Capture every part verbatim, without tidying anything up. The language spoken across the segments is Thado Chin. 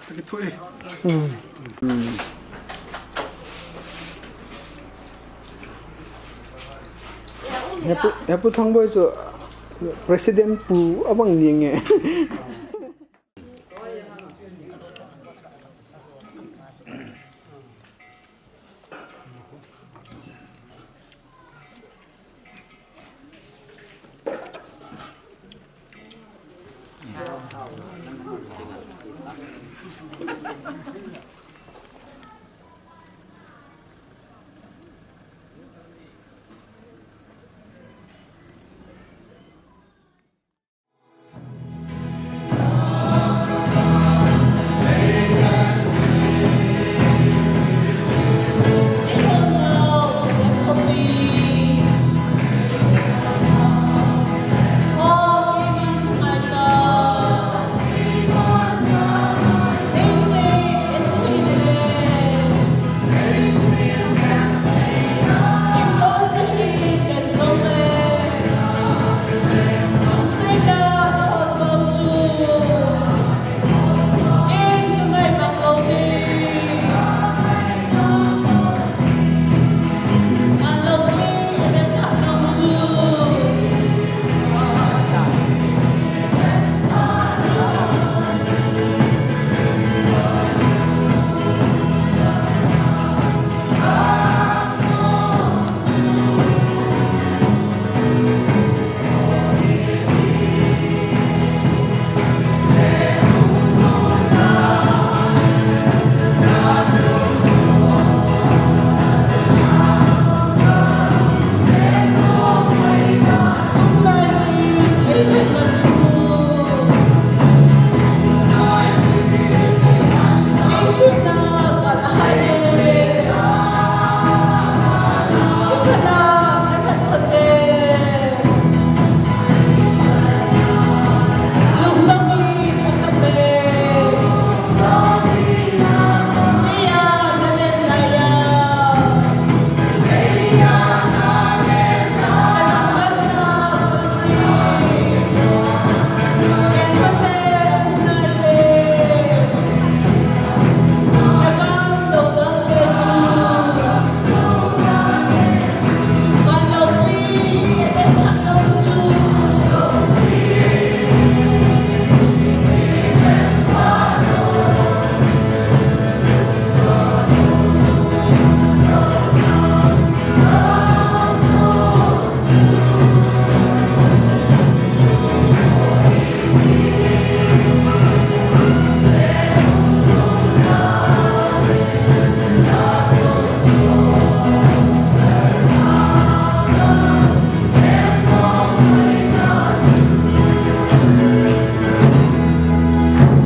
Ka kithoh e. Hmm. Hmm. He Pu, he Pu Thangboi chu President pu abang ding e.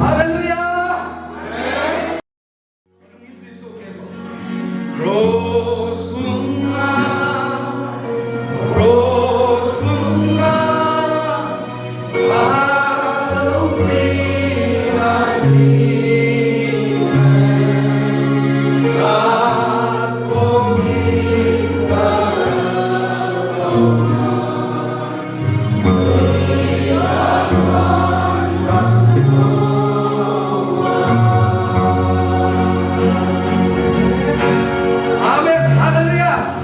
Hallelujah! Rose bunga, rose bunga, Amen. Hallelujah.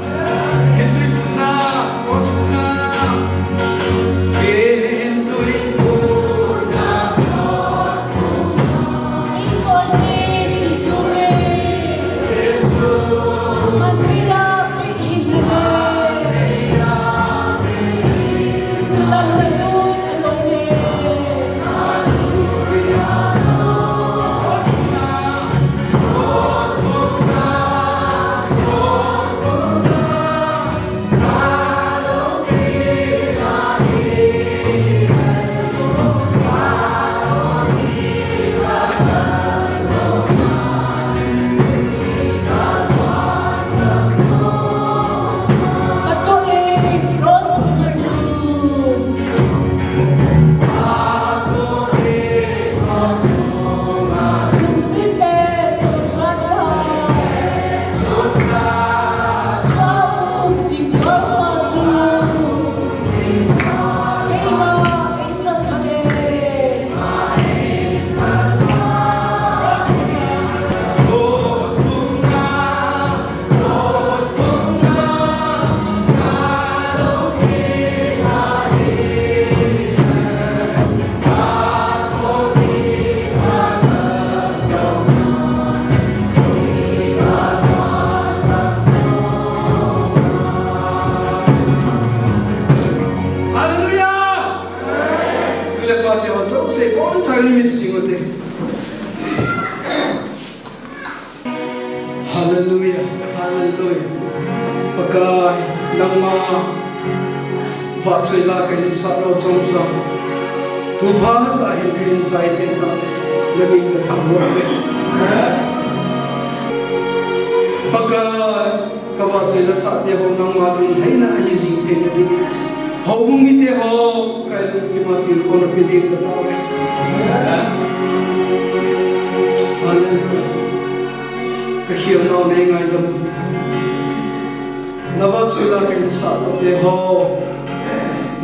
Pate ho jouse, bon chang ni min sing u te. Hallelujah, hallelujah. Pakai, nangma vahchoi la kahin sah nau chomcha, tu phat a hin kahin chai thei tah le, na min kathangvah uve. Pakai, ka vahchoi la sah te ho nangma lunglhaina ahi jing theina dingin, houbung mite ho, Pakai, lungthim a tilkhouna pe dingin katao uve. Hallelujah. Ka khel nau nei ngaidam. Na vahchoi la kahin sah nau te ho,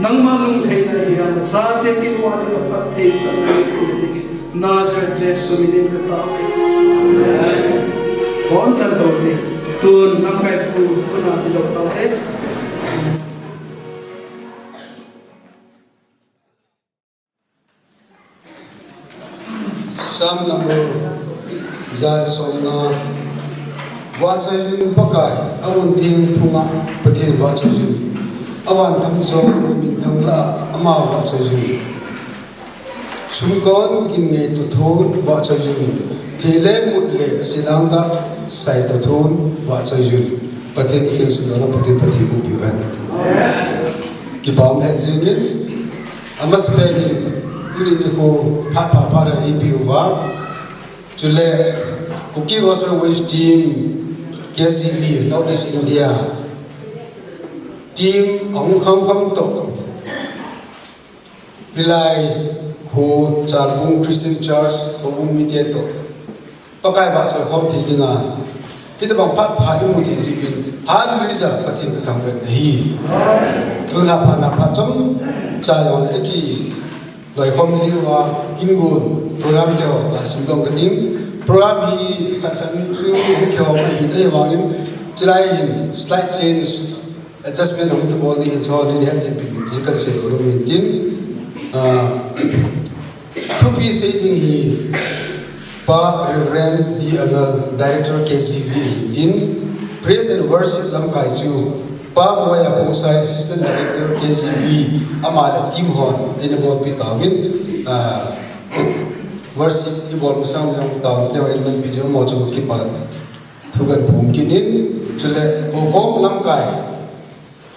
nangma lunglhaina ahi a, na chate keiho dinga phatthei channa ahi theina dingin, Nazareth Jesu minin katao uve. Bon chan tau te. Tun lamkai pu, puna pidou tau te. Psalm number ja le somnga. Vahchoi jing un Pakai, amun theng phunga Pathen vahchoi jing un. Avan thang jong minthang lah a ama vahchoi jing un. Sumkon gin ngei tothon vahchoi jing un. Thei le mut le silang gah sai tothon vahchoi jing un. Pathen thilheng sumdohna Pathen phatthei boh peh uhen. Kipah um lheh jengin. Amasapen in, tuni nikho phat pha pha a eipeh uva. Chule, Kuki Gospel Voice Team, K C V, North East India Team, ahung kham kham toh. Hilai kho Chalbung Christian Church, houbung mite toh. Pakai vahchoi khom thei dinga, hitobang phat pha imu thei jeh uvin, hallelujah, Pathen kathangvah uve. Tun a phat na phat chomcha jong le kiloikhom diu a, kin gon program te ho la simdoh kate. Program hi khat khat chu hung kihom ahi, ahivangin chulai hin slight change, adjustment hung kibol ding ahin, chule neihin hetthei peh uvin ti kasei nom in tin. Ah, thupi sei ding hi Pa Reverend D Angal, Director K C V ahin tin. Praise and Worship lamkai chu Pa Moya Khongsai, Assistant Director K C V, ama le team hon eina bolpeh tauvin. Ah, worship ibol masang jong taona teho in manpeh jong mo chu kipah thu kahin phong kit in, chule houbung lamkai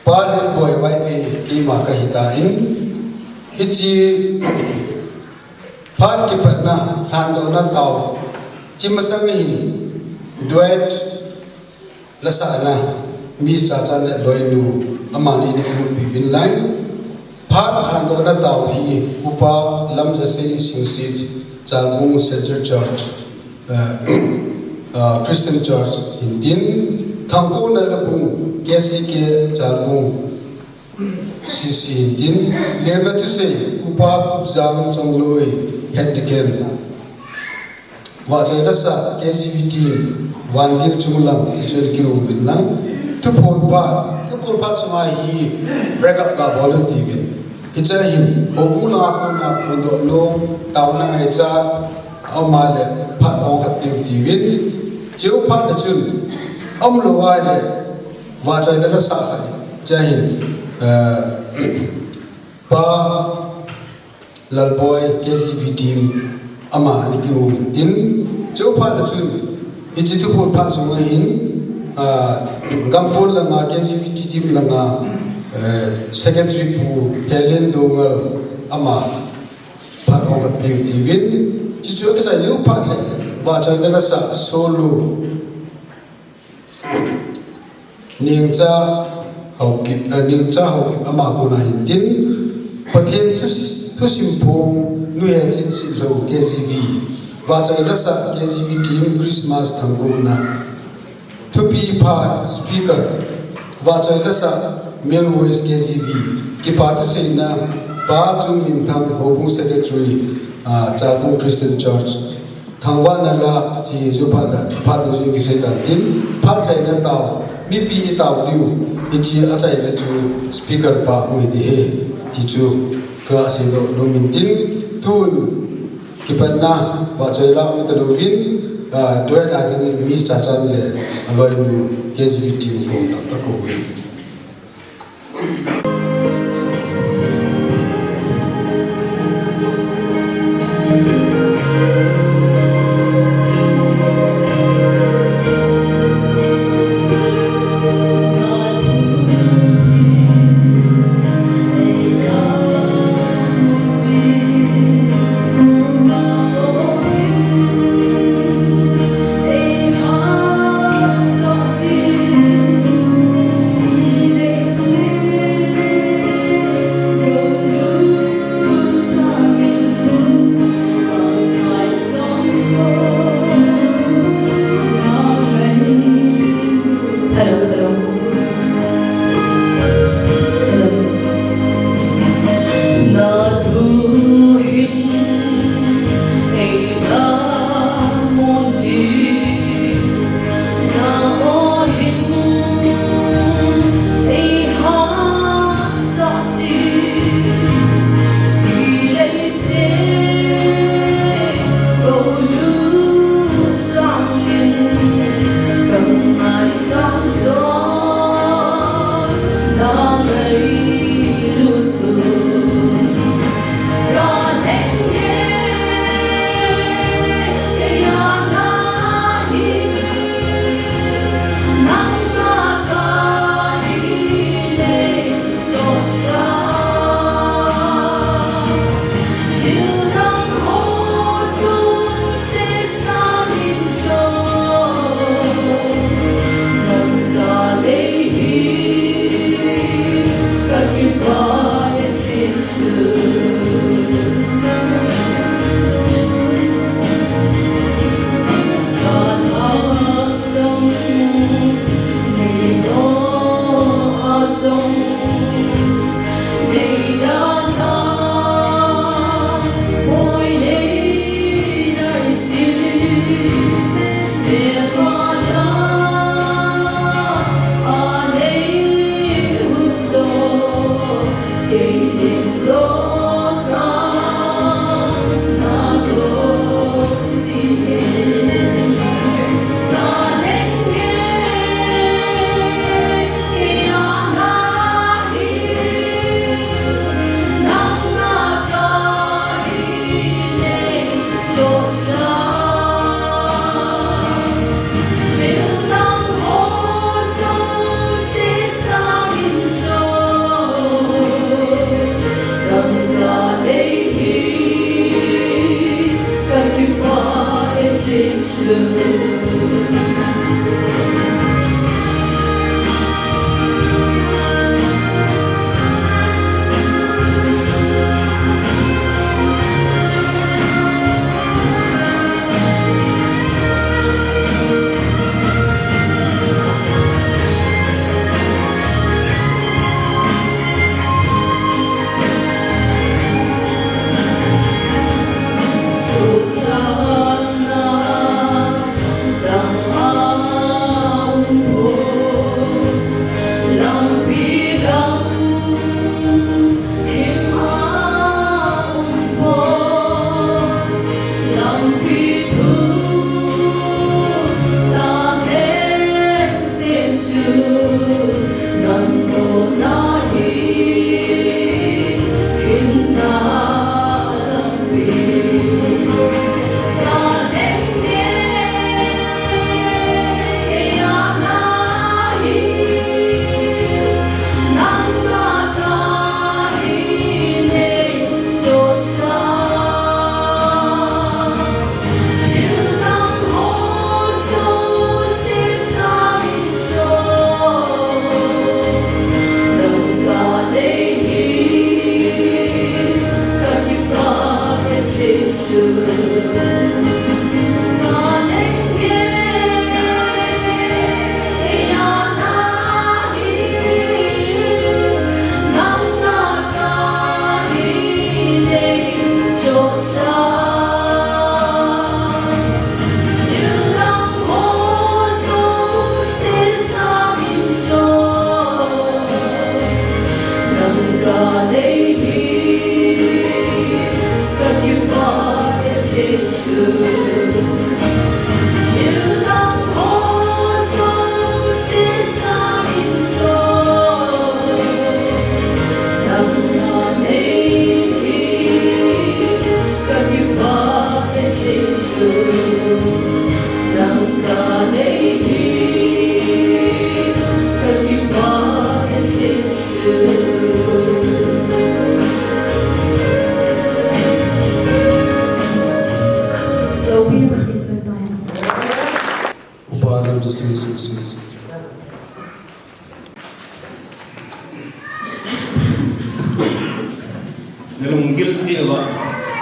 Pa Lalboi Vaiphei keima kahi tan, hiche phat kipatna lhandohna tao, hiche masang hin duet lasahna Miss Chachan le loinu amani ni luppi bin lang. Phat lhandohna tao hi Upa Lamjasei Singsit, Chalbung Central Church, eh, eh, Christian Church ahin tin, Thangkona Labung K C K Chalbung C C ahin tin, lemna thusei Upa Kupjang Chongloi, Head Deacon. Vahchoi lasa K C V team, Vangil Chunglam, tichun kiu uvin lang. Thuphon phat, thuphon phat sunga hi break up kabol u tiuvin. Hiche hin, houbung langa kona phondoh nom, taona ngaichat, aum a le phat hung khat peh u tiuvin. Chule phat le chun, aum lou a le, vahchoi lasa khat. Hiche hin, eh, Pa Lalboi, K C V team, ama ana kiu uvin tin. Chule phat le chun, hiche thuphon phat sunga hin, ah, Gampon langa, K C V team langa, eh, Secretary Pu Helen Doungel, ama phat hung khat peh u tiuvin. Hiche chu akichai jou phat le, vahchoi lasa solo Ningcha Haokip, eh, Ningcha Haokip ama kona ahin tin, Pathen thu, thusim phong Nu Hechinsetlhou K C V, vahchoi lasa K C V team Christmas thangkona. Thupi phat speaker, vahchoi lasa Male Voice K C V, kipa thuseina Pa Chungminthang Houbung Secretary, ah, Chalbung Christian Church. Thangvahna la, hiche jou phat le, phat ding jong kisei tan tin, phat chaina tao, mipi itao diu, hiche achaina chu speaker pa mu hi ding ahi, ti chu kasei doh nom in tin, tun kipatna, vahchoi la um talouvin, ah, duet a dingin Miss Chachan le aloinu K C V team kong tah kakou uvin.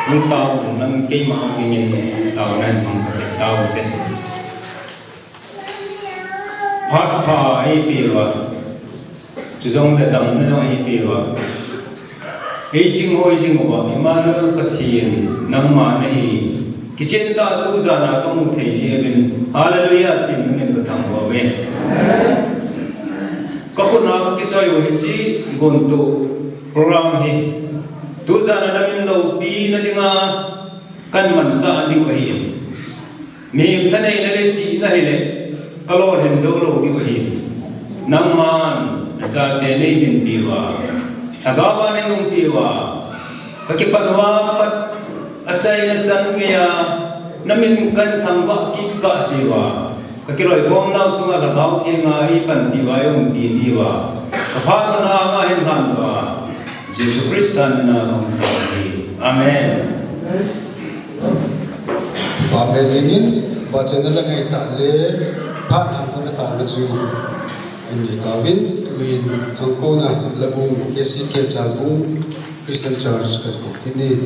Nang tao, nang keima hung in tao nan mang ka te tao te. Phat pha ei pe uva. Chujongle damna jong ei pe uva. Ei ching hoi jing uva, Emmanuel Pathen, nangma nahi. Kichen tah tu jan a ka mu thei jeh uvin. Hallelujah, tin namin ka thangvah uve. Ka khut a ka kichoi u hiche guntoh program hi. Tu jan a namin loupina dinga kan manchah diu ahi. Mihem thaneina le chihna hile, ka lolhin jou lou diu ahi. Nangman, na chate nei dinpi uva, lhagao a nei umpi uva, ka kipat uva pat, achaina chan geiya, namin kan thangvah kit kahse uva, ka kiloikhom nau sunga Lhagao Theng a ei panpi uva, ei umpi diuva, ka phat uva nangma hin lhan uva, Jesu Christa mina ka hung tao ahi. Amen. Amen. Jingin, vachena la ngai tah le, phat lhantona taona chu in nei tauvin, tuin Thangkona Labung K C K Chalbung Christian Church ka kit in.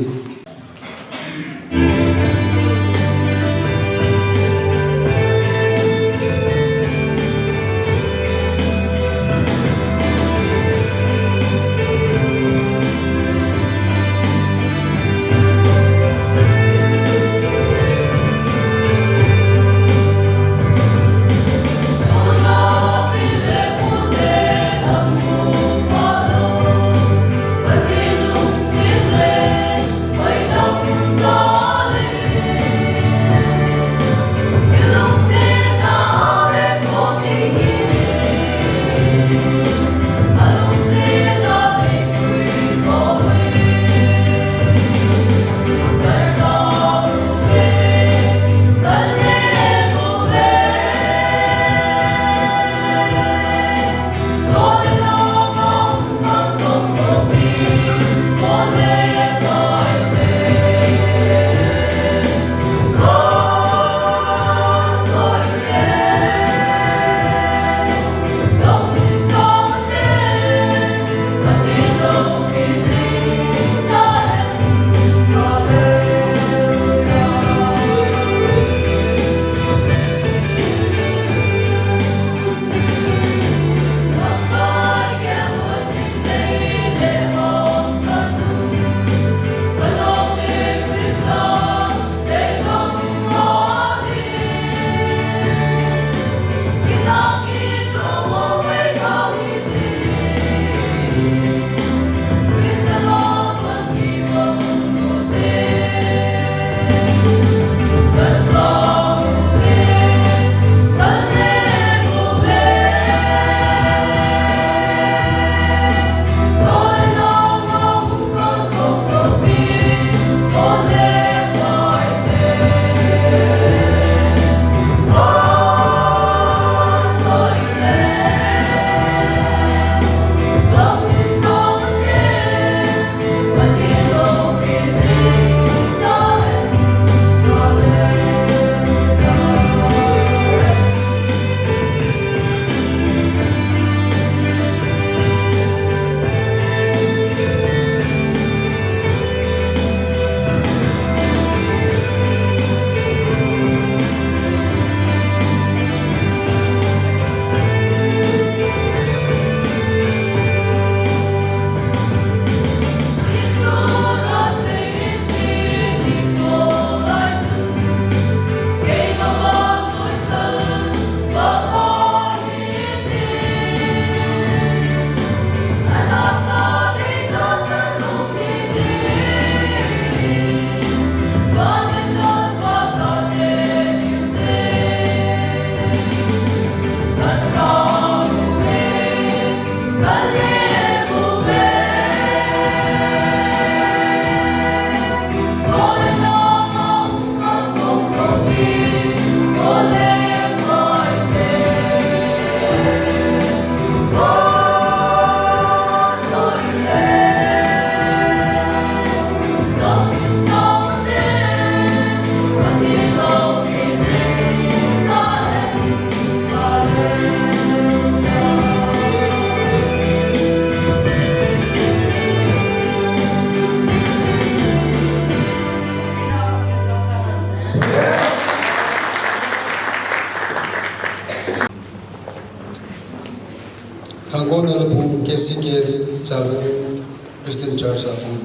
Gonalbung K C K Chavang Christian Church a hung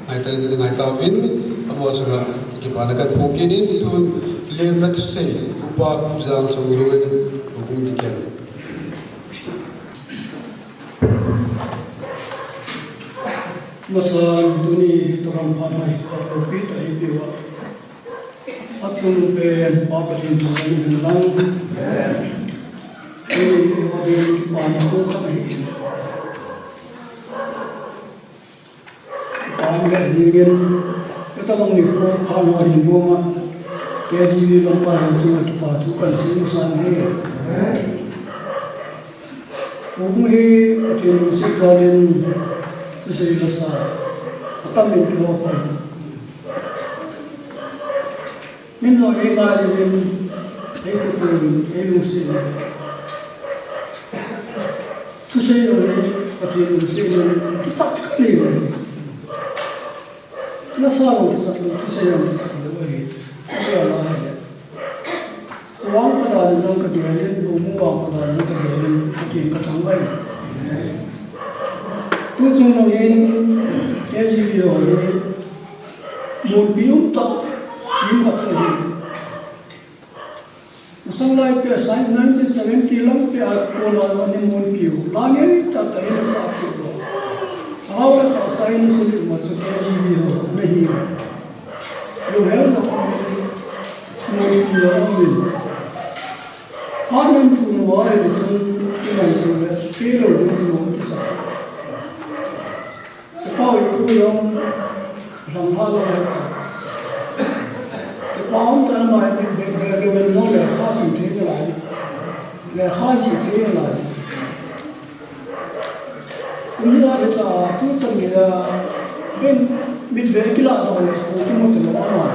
ngaitah in ngai tauvin, amaho chunga kipana kahin phong kit in, tun lemna thusei Upa Khupjang Chongloi, Houbung Deacon. Masan tuni tabang phat mai, ka loupi tah in ipi uva. Achung pen Pa Pathen thangvah in lang. Tuni eiho din kipa ni kho khat ahi in. Kipa ni ahi in. Hitabang nikho pha lou hin boma. K G B lamkai ho chunga kipa thu kahin sei masan e. Houbung hi Pathen lungset jal in thusei lasa atam in eiho khoi. Min lou ei ngai in, ei kituh in, ei lungset in. Thusei lou hi Pathen lungset in kichat kha lou hi. Lasa lou kichat lou, thusei lou kichat lou hi. Ei ala hi le. Vang kadan in jong kagel in, Houbung vang kadan in jong kagel in, Pathen kathangvah in. Tu chung jong hin, K G B ho hi, munpi umtah, min khat ahi. Masang lai peh a, nineteen seventy lam peh a kona jong ana munpi u. La ngei tahtah in asah peh u. Lhagao le tahsa in asei u ma chu K G B ho ana hi. Lunghel jong a munpi a um in. Phat nen thum uva ahile chun kingaito le, peh lou ding chu jong kisa. Kipah u, ipu jong lhang ha lou ahi. Kipah um tah in ama hi mit be be lou in, lekha sim thei nalai, lekha jih thei nalai. Kum li a le ta tu chan gei a, ben mit be kilah doh le, ko kimu talou ama.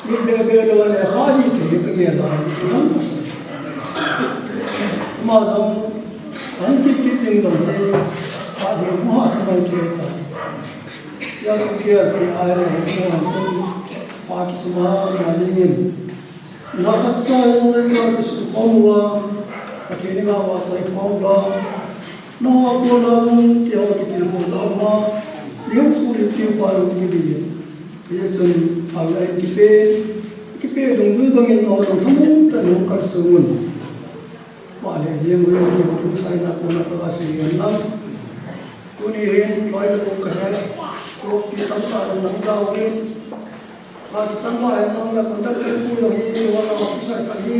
Mit be be lou le, lekha jih thei kagel a, kidang kasa. Ama jong, ahung kit kit ding jong hi, sa hi mu ha sa mai kei ta. Hijeh chun gelpi ahile, hung chun, pa kisuma, ma dingin. Lhakhat cha jong le, ka kisun khom uva, Pathen in nga uva chai khom uva. Nangho a kona jong, keiho kitilkhouna uva, Lhingsu Lhingpiu pa jong kidei. Hijeh chun, phalna in kipe, kipe dungjui bangin nangho jong thanom tah in hung kalsong un. Pa le jeng le ni hung saina kona kasei hen lang. Tuni hin loi le bu kahe, pi tamtah in lang dau in. Ka kichang lai hen lang le contact pu jong hi, wala officer khat hi.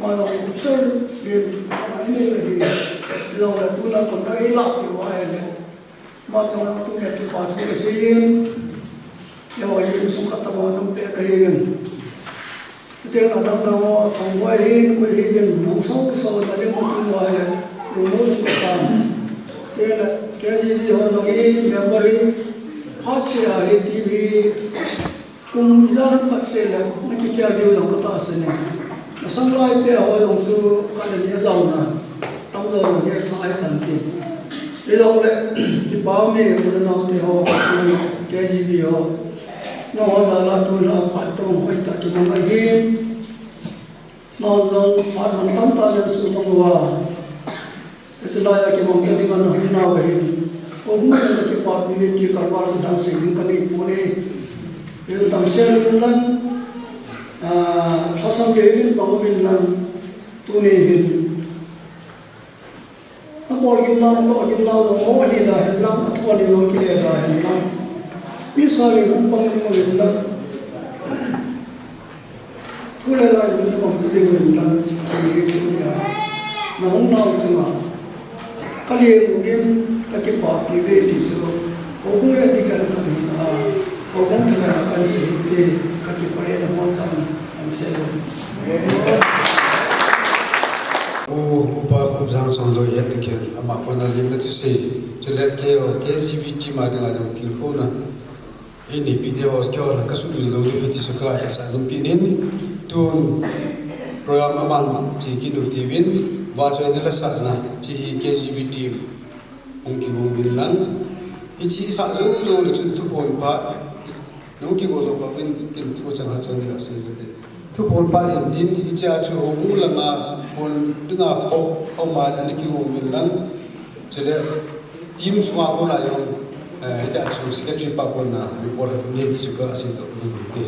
Ma jong officer le, ma ni le hi. Jong le tuna contact ilah pi uva ahile. Ama chunga tuni a kipa thu kasei in, eiho insung khat tabang a um peh kahi in. Chuteng le adang dang ho, Thangboi hin, koi hin, nahung sao kisao na ding um uva ahile, lungmong in kasan. Chuteng le K G B ho jong hi, member hi, phat seh a hi, T V, kum ijat ham khat seh le, na kikhel diu jong katahsan e. Masang lai peh a ho jong chu khat le ni ajaona, tamjo jong hi atha ahitan tin. Hijongle, kipa ume, u le nao te ho, K G B ho. Nangho jal a tun la phat tabang hoitah kimang ahin. Nangho jong phat mantam tah in nasuhmang uva. Hiche lai a kimangcha dinga nahung nau ahin, Houbung in nakipapi uve ti kalval chu damsel ding kanei pon e. Hin damsel un lang, ah, lhasam gei in pang uvin lang, tuni hin. Nabol gimnau, natoh gimnau jong mo hi da hen lang, athon in jong kile da hen lang. Mi sang in hung pang jing uvin lang. Thu le la in hung pang jing uvin lang, chun hi chu nia. Nahung nau chunga kaleng uvin, kakipapi uve ti chu. Houbung a deacon khat hin a, houbung thalheng a kahin sei hinte, kakipah e, nabonchauvin damsel un. U, Upa Khupjang Chongloi het ding kei, ama kona lemna thusei, chule keiho, K G B team a dinga jong tilkhouna eineipi diu, keiho la kasuhmil lou diu ahi ti chu kahetsah jompi in, tun program aban che kit u tiuvin, vahchoina lasahna, hiche hi K G B team hung kigong uvin lang. Hiche isah jou jou le chun thuphon pha, nahung kigo lou phat uvin, ken thu chang ha chon ding asei kate. Paul pa in tin, hiche a chu houbu langa Paul dinga khop, khop ma ana kiho min lang. Chule team sunga kona jong, eh, hitia chu secretary pa kona report nei ti chu ka seidoh ding te.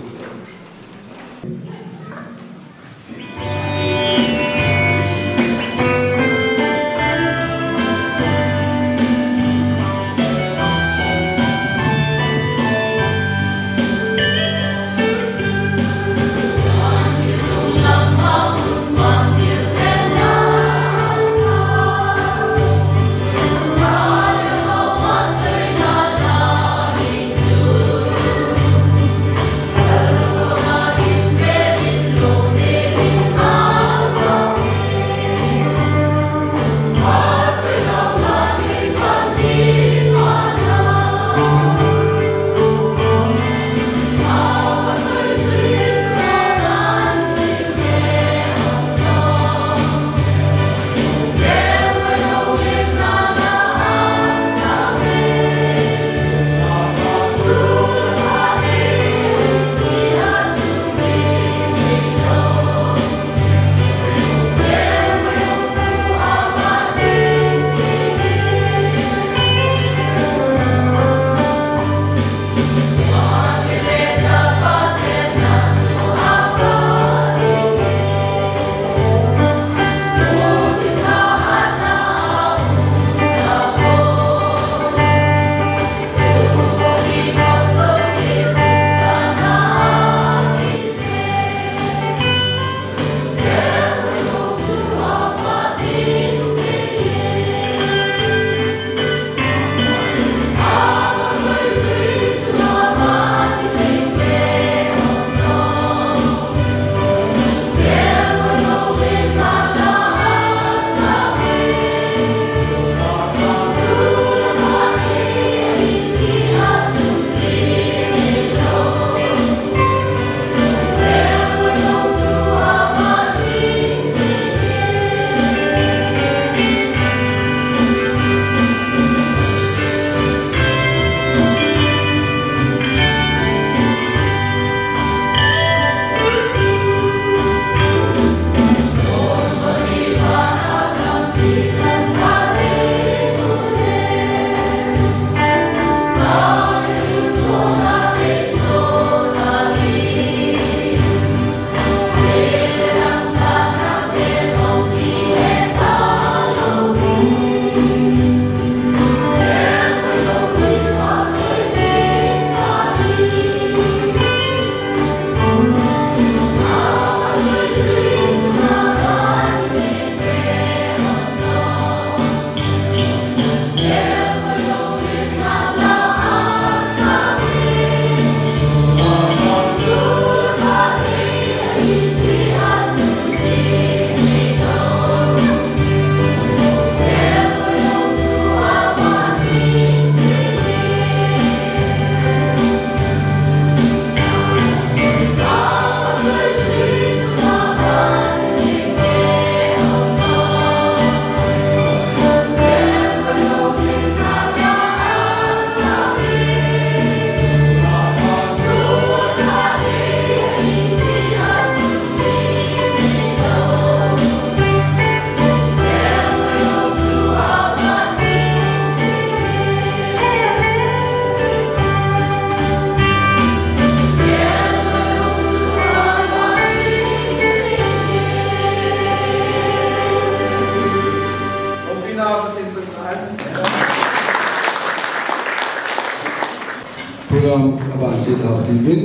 Program aban che tau tivin,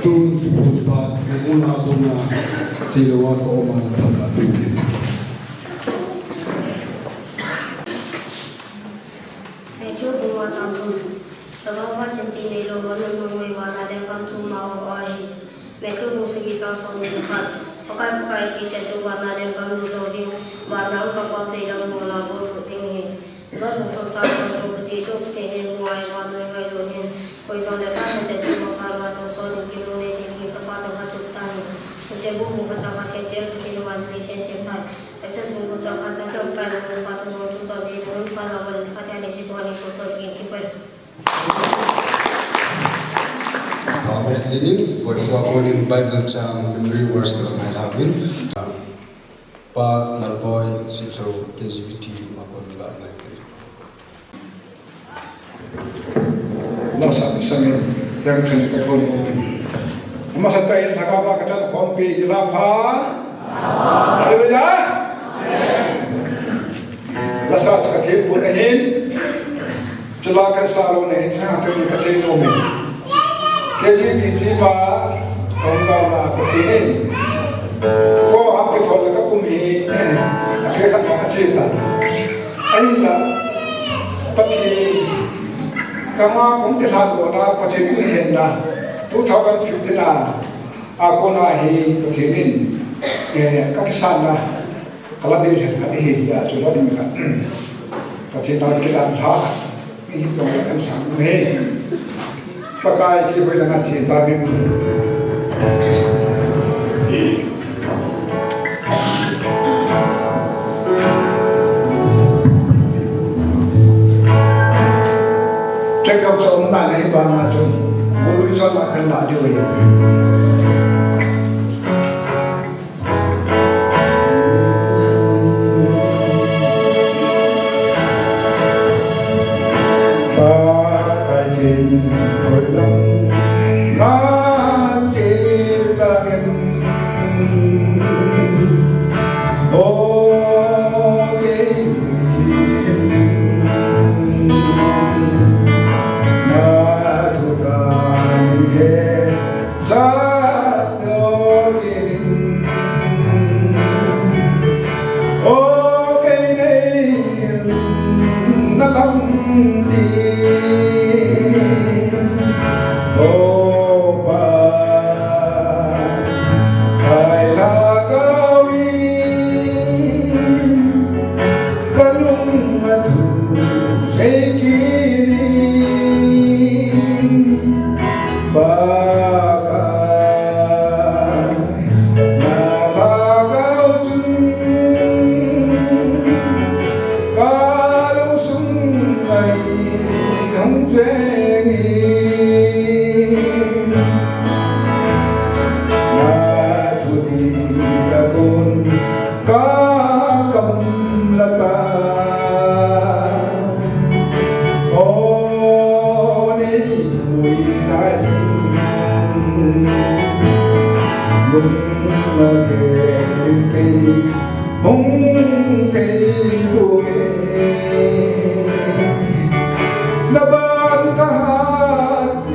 tun kiphut pa, muna kona che lou a ka um a na phat a pi uvin. Matthew bung nga chang thum. Lhagao Pathen thi neilou ho nunung uva van a lenggam chu ama uva ahi. Matthew bung sagi chang som le khat. Pakai, Pakai kiti chu van a lenggam lut lou ding, van a um ka Paote lam bol a bol lut ding ahi. John bung thum chang som le ko, Pathen thu Pathen in mu ngai, vannoi ngailut in, koi jong le tahsan chet ding mong tah lou a tonsot in, gimnei thei dingin Chapa chang khat chu ta ahi. Semte bung bung khat chang khat, Semte Pathen in van le leiset asem tai. Exodus bung gup chang khat, Changkhat Pakai Lungpa thunung chu chon ding, Lungpa la van le khat a leiset thu ahin kosot ding, kipa. Amen. Jinin, Bible chang memory verse la ngai la vin. Pa Lalboi, Sitlo, K G B T, ma kon la ngai te. Lasa sangin, yang chen ka kon mo min. Ama sa ta in thaka ba ka chan kon pe di la pa. Hallelujah. Lasa ka thim pun ahin. Chula kan sa lo ne, sa tu ni ka sei lo me. K G B T pa, kong ka na ka thim. Ko ham ke thol ka kum hi, a ke khat ma ka chi ta. Ahinla, Pathen, ka nga kum ke la ko na, Pathen ni hen na. Two thousand fifteen a, a ko na hi, Pathen in, eh, ka kisan na. Kala dei lhen khat ihi jeh a chu la ding khat. Pathen a kidan lha khat. Ihi jong le kan sang ding ahi. Pakai kihoi langa che ta vin. Check up chom na nei ba na chu. Golui chom na kan la ding ahi. Sat yo kinin. O kei nei na lam di. O pa, kai la ka wi. Ka lung a thu sei kit in, Pakai, na lhagao chun, ka lungsung a hin hung cheng in, na thu di ka kun. Ka kam la ta. O nei pui na hin. Nung na ke nim kei hung tei bu me. Na ban ta hat.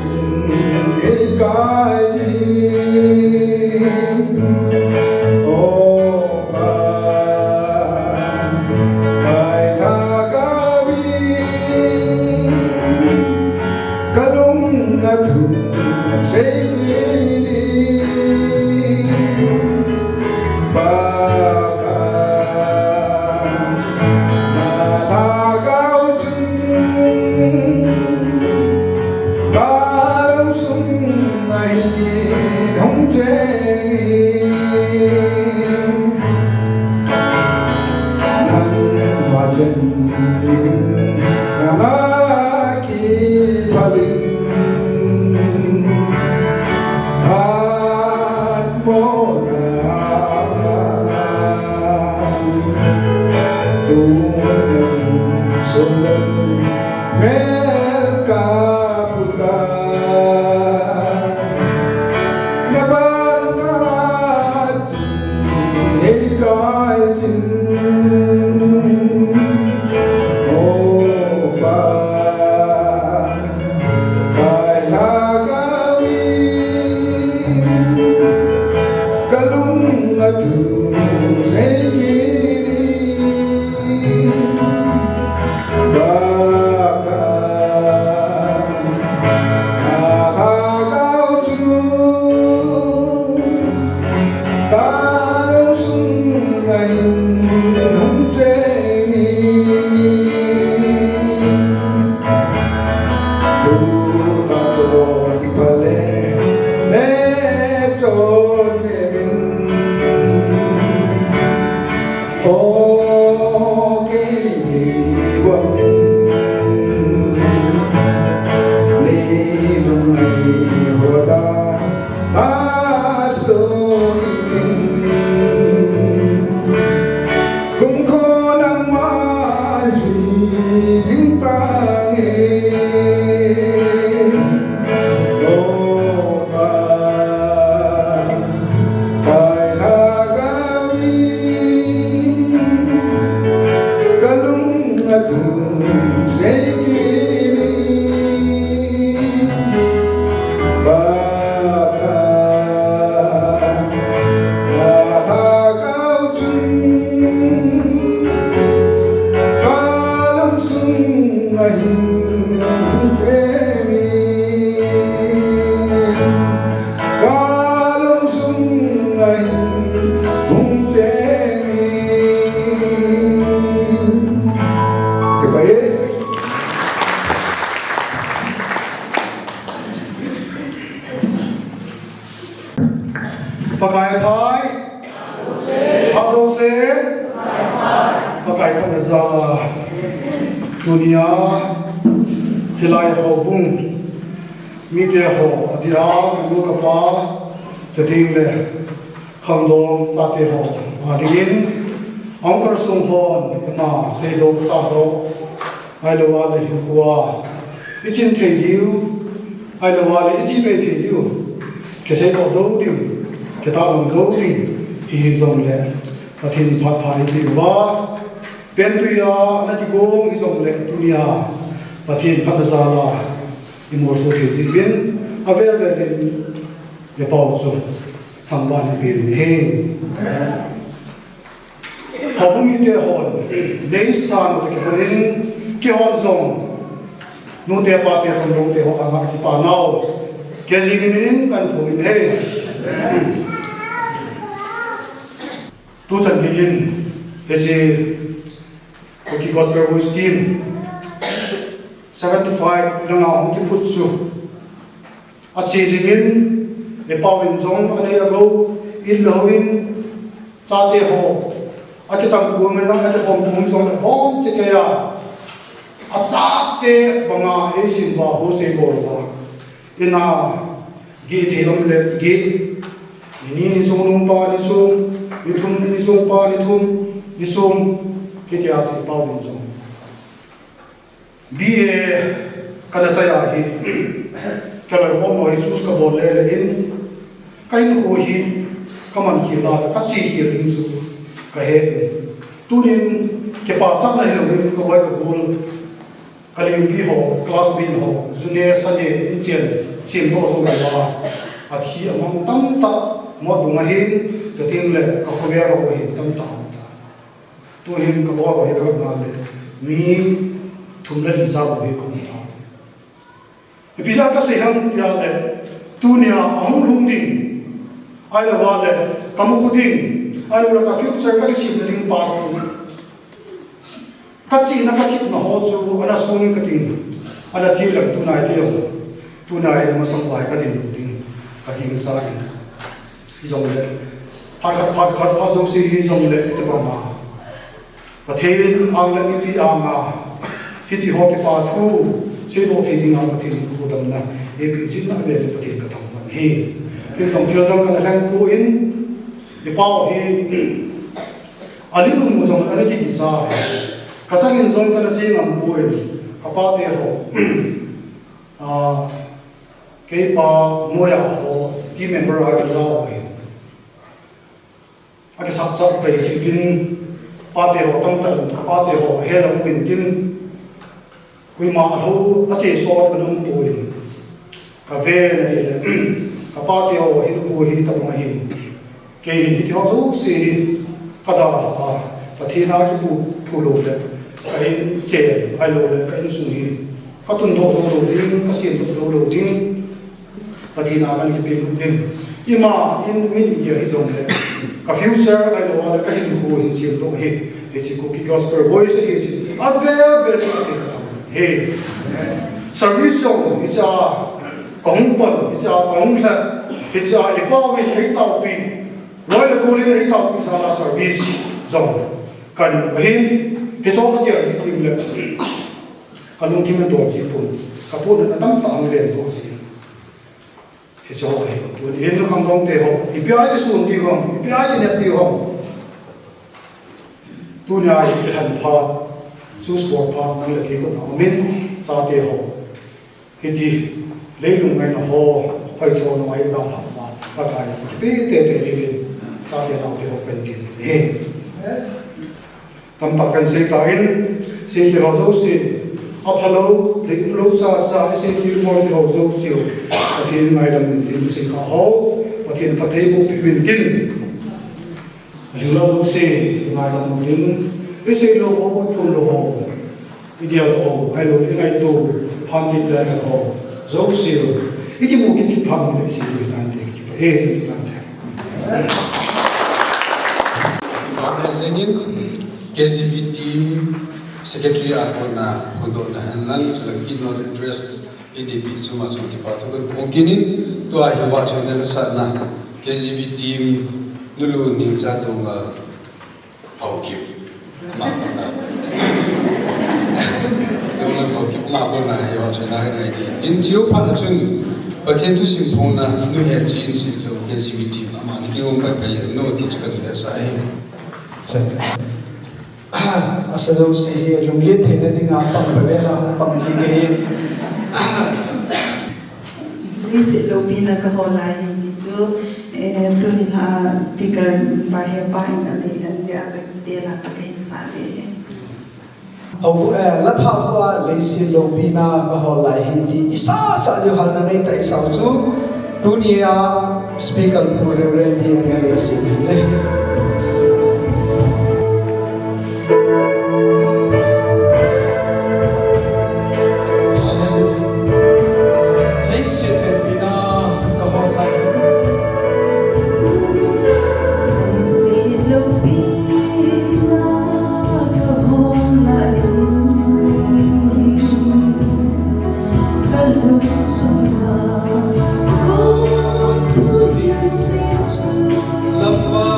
Ka lungsung a hin hung cheng in, nangma chen dingin na na kiphal in. Pakai phai. Phat jouse. Pakai phatna jal a. Tunia hilai houbung mite ho, adia kanu kapa, chuteng le khangdong chate ho adingin, ahung kalsong hon ima seidoh sahdoh, ahilou le hinkhoa ichin thei diu, ahilou le ichi mei thei diu, kiseidoh jou diu, kitahlang jou diu hihi jongle, Pathen in phat pha eipeh uva, pen tuia ana kigong hijongle tunia Pathen phatna jal a imolso thei jeh uvin, avel vel in ipa u chu thangvah in eipeh uvin ahi. Houbung mite hon neisan u toh kihon in, keihon jong nute pate, khangdongte ho anga kipa nau, K G V min in kahin phong in ahi. Tuchan geiyin hiche Kuki Gospel Voice Team seventy five langa hung kiphut chu ache jingin, ipa uvin jong anei agou in, le houin, chate ho akitam kum in, akikhom tum jong le boncha keiya, achate banga eisim uva, hose bol uva, ina geh thei um le geh, ni ni ni sung nung pa ni sung, ni thum ni sung pa ni thum, ni sung, hitia chu ipa uvin jong B A kana chai a hi, kaloikhomna hi choose kabol le le in, kahinkho hi kaman khel a, kache khel ding chu kahe in. Tunin kipachatna hilouvin kaboi kagol, kaleipi ho, classmate ho, june sane, inchen, semdoh jong kahiuva, athi amang tamtah mo adung ahin, chuteng le kakhovel ho ahin tamtah aum tai. Tuhin kabol ho hi kavet na le, mi thum le li jao hi kaum tai. Ipi jeh a kasei ham tia le, tunia ahung lhung ding, ahilou le kamu khu ding, ahilou le ka future kakisemna ding pa chu, kachihna kathepna ho chu ana sung kating, ana che leng tunai teu, tunai in amasang uva hi kadinlou ding, kagingsa in. Hijongle, phat khat, phat khat, phat jouse hijongle, itobang a Pathen anga le mipi anga hitiho kipa thu seidoh thei dinga Pathen in kudamna eipeh jing na avel in Pathen kathangvah in ahi. Ken jong thil dang kana lheng poi, ipa u hi ali numu jong ana kikicha hi. Kachangin jong kana che ngam poi, kapate ho, a, keipa noiya ho, team member a kana jao hi. Akisapchat pai jeh uvin, pate ho tamtah in, kapate ho ahe jong umin tin, koima alhou, ache sot ana um poi, kave na hile, kapate ho hinkho hi tabang ahin, kei hin hitiho jouse hi kadalha a, Pathen a kipu phu lou le, ka inchen, ahilou le, ka insung hi katundoh jou lou ding, kasemdoh jou lou ding, Pathen a kana kipe lut ding. Ima in min igel hijongle, ka future ahilou le kahinkho hin semdoh hi, hiche Kuki Gospel Voice hi hiche avel vel in Pathen kathangvah in ahi. Service jong hichea kahung pan, hichea kahung lhep, hichea ipa uvin eitaopi, loi le gol in eitaopi jal a service jong kahin, ahin, hiche jong kagel jing ding le, kalungthim in dol jipon, kapotna tamtah ahung lendoh jin. Hiche ho hi, tunin khangdongte ho, ipi a kisun diu ham, ipi a kinep diu ham. Tunia hi ihan phat, choose bol phat nang le kei khut a umin, chate ho. Hiti, leilung ngaina ho, hoitona ho hi idalhah uva, Pakai a kipe teitei diuvin, chate naote ho kahin tem in ahi. Tamtah kahin sei tan, seikhel ho jouse, aphalou, deium lou chacha, iseikhel bol ho jouse u, Pathen ngaidam uvin tin, isei kha ho, Pathen phatthei bohpeh uvin tin. Alhinglou jouse, ingaidam uvin tin, isei lou ho, iphon lou ho, igel ho, ahilou, ingaito, phat kit le ho, jouse u, ikimu kit kit phat le isei diu tante, kipah e, sei tante. Jengin, K C V team secretary a kona phondohna henlang, chule keynote address in eipeh chu ma chun kipa thu kahin phong kit in, tua hi vahchoina le satna K G B team, nulu ni cha tu ma Haokip. Ama kona. Tu ma Haokip, ama kona hai wa chuna hai nai di. In chiu pha na chun, Pathen thusim phong na, nu he chin sin lo, K G B team, ama ni ki um pai pai, no ti chu ka tu le sa e. Asa jouse hi lunglet theina dinga pang bebe la pang ji ding. Leiset lopina ka hol lai hin ti chu, eh, tun, ah, speaker pa he pa in a dei lhan jeh a chu, hiche la chu ka hin sa le hin. Hou, eh, la tha hou a leiset lopina ka hol lai hin ti i sa sa jo hal na nei ta i sa chu. Tunia speaker pu Reverend D Angel la si je. Hallelujah. Leiset lopina ka hol lai. Leiset lopina ka hol lai. Ka lungsunga kon thu hin se chu. Lampa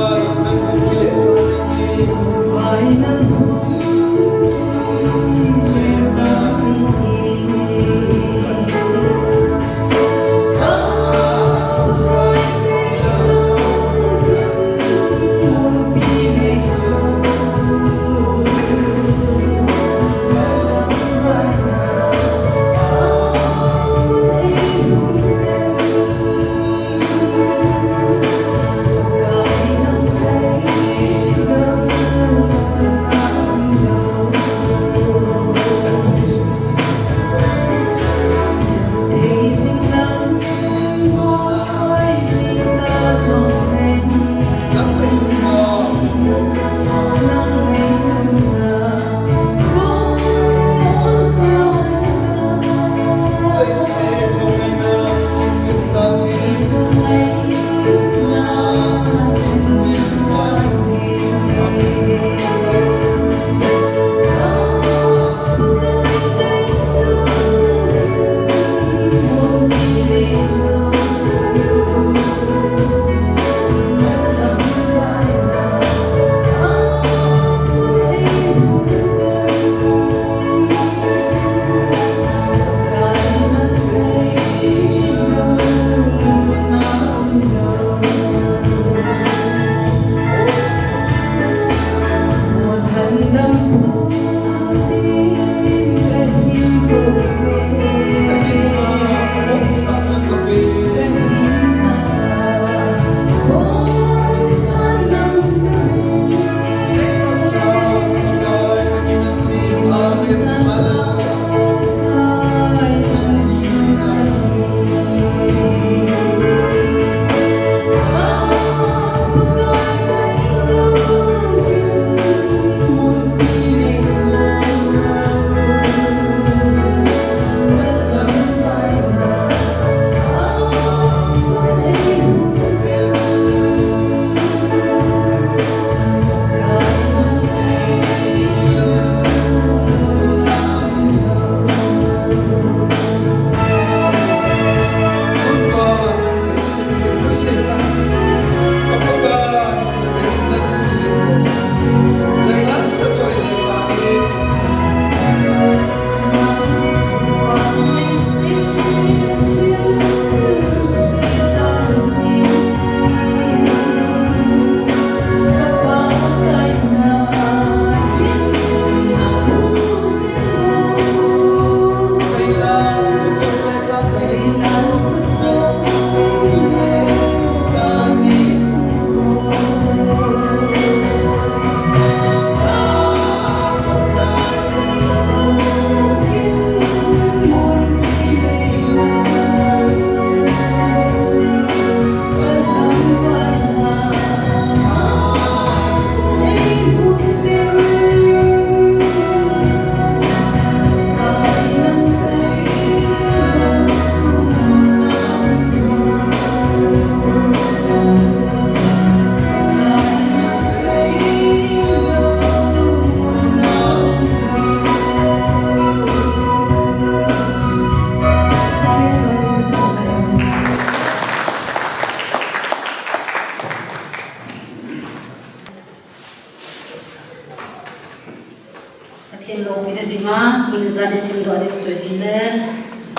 Tuni jan i simdoh diu chu ahile,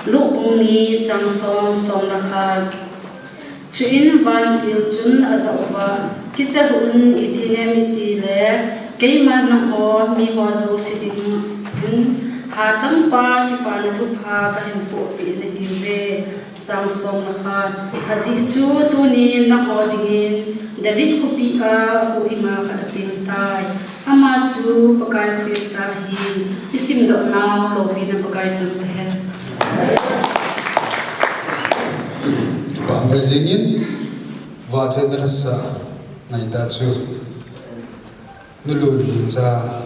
Luke bung ni chang som, som le khat. Chuin vantil chun ajah uva, kicha hih un, ijeh inem itile, keima nangho miho jouse dingin hachangpa kipana thupha kahin pohpeh nahiuve. Chang som le khat. Ajeh chu tunin nangho dingin David khopi a huhhinga khat apeng tai. Ama chu Pakai Christa ahi. I simdoh nau loupina Pakai chang tahen. Kipah jingin, vahchoina lasa ngaita chu. Nulu Licha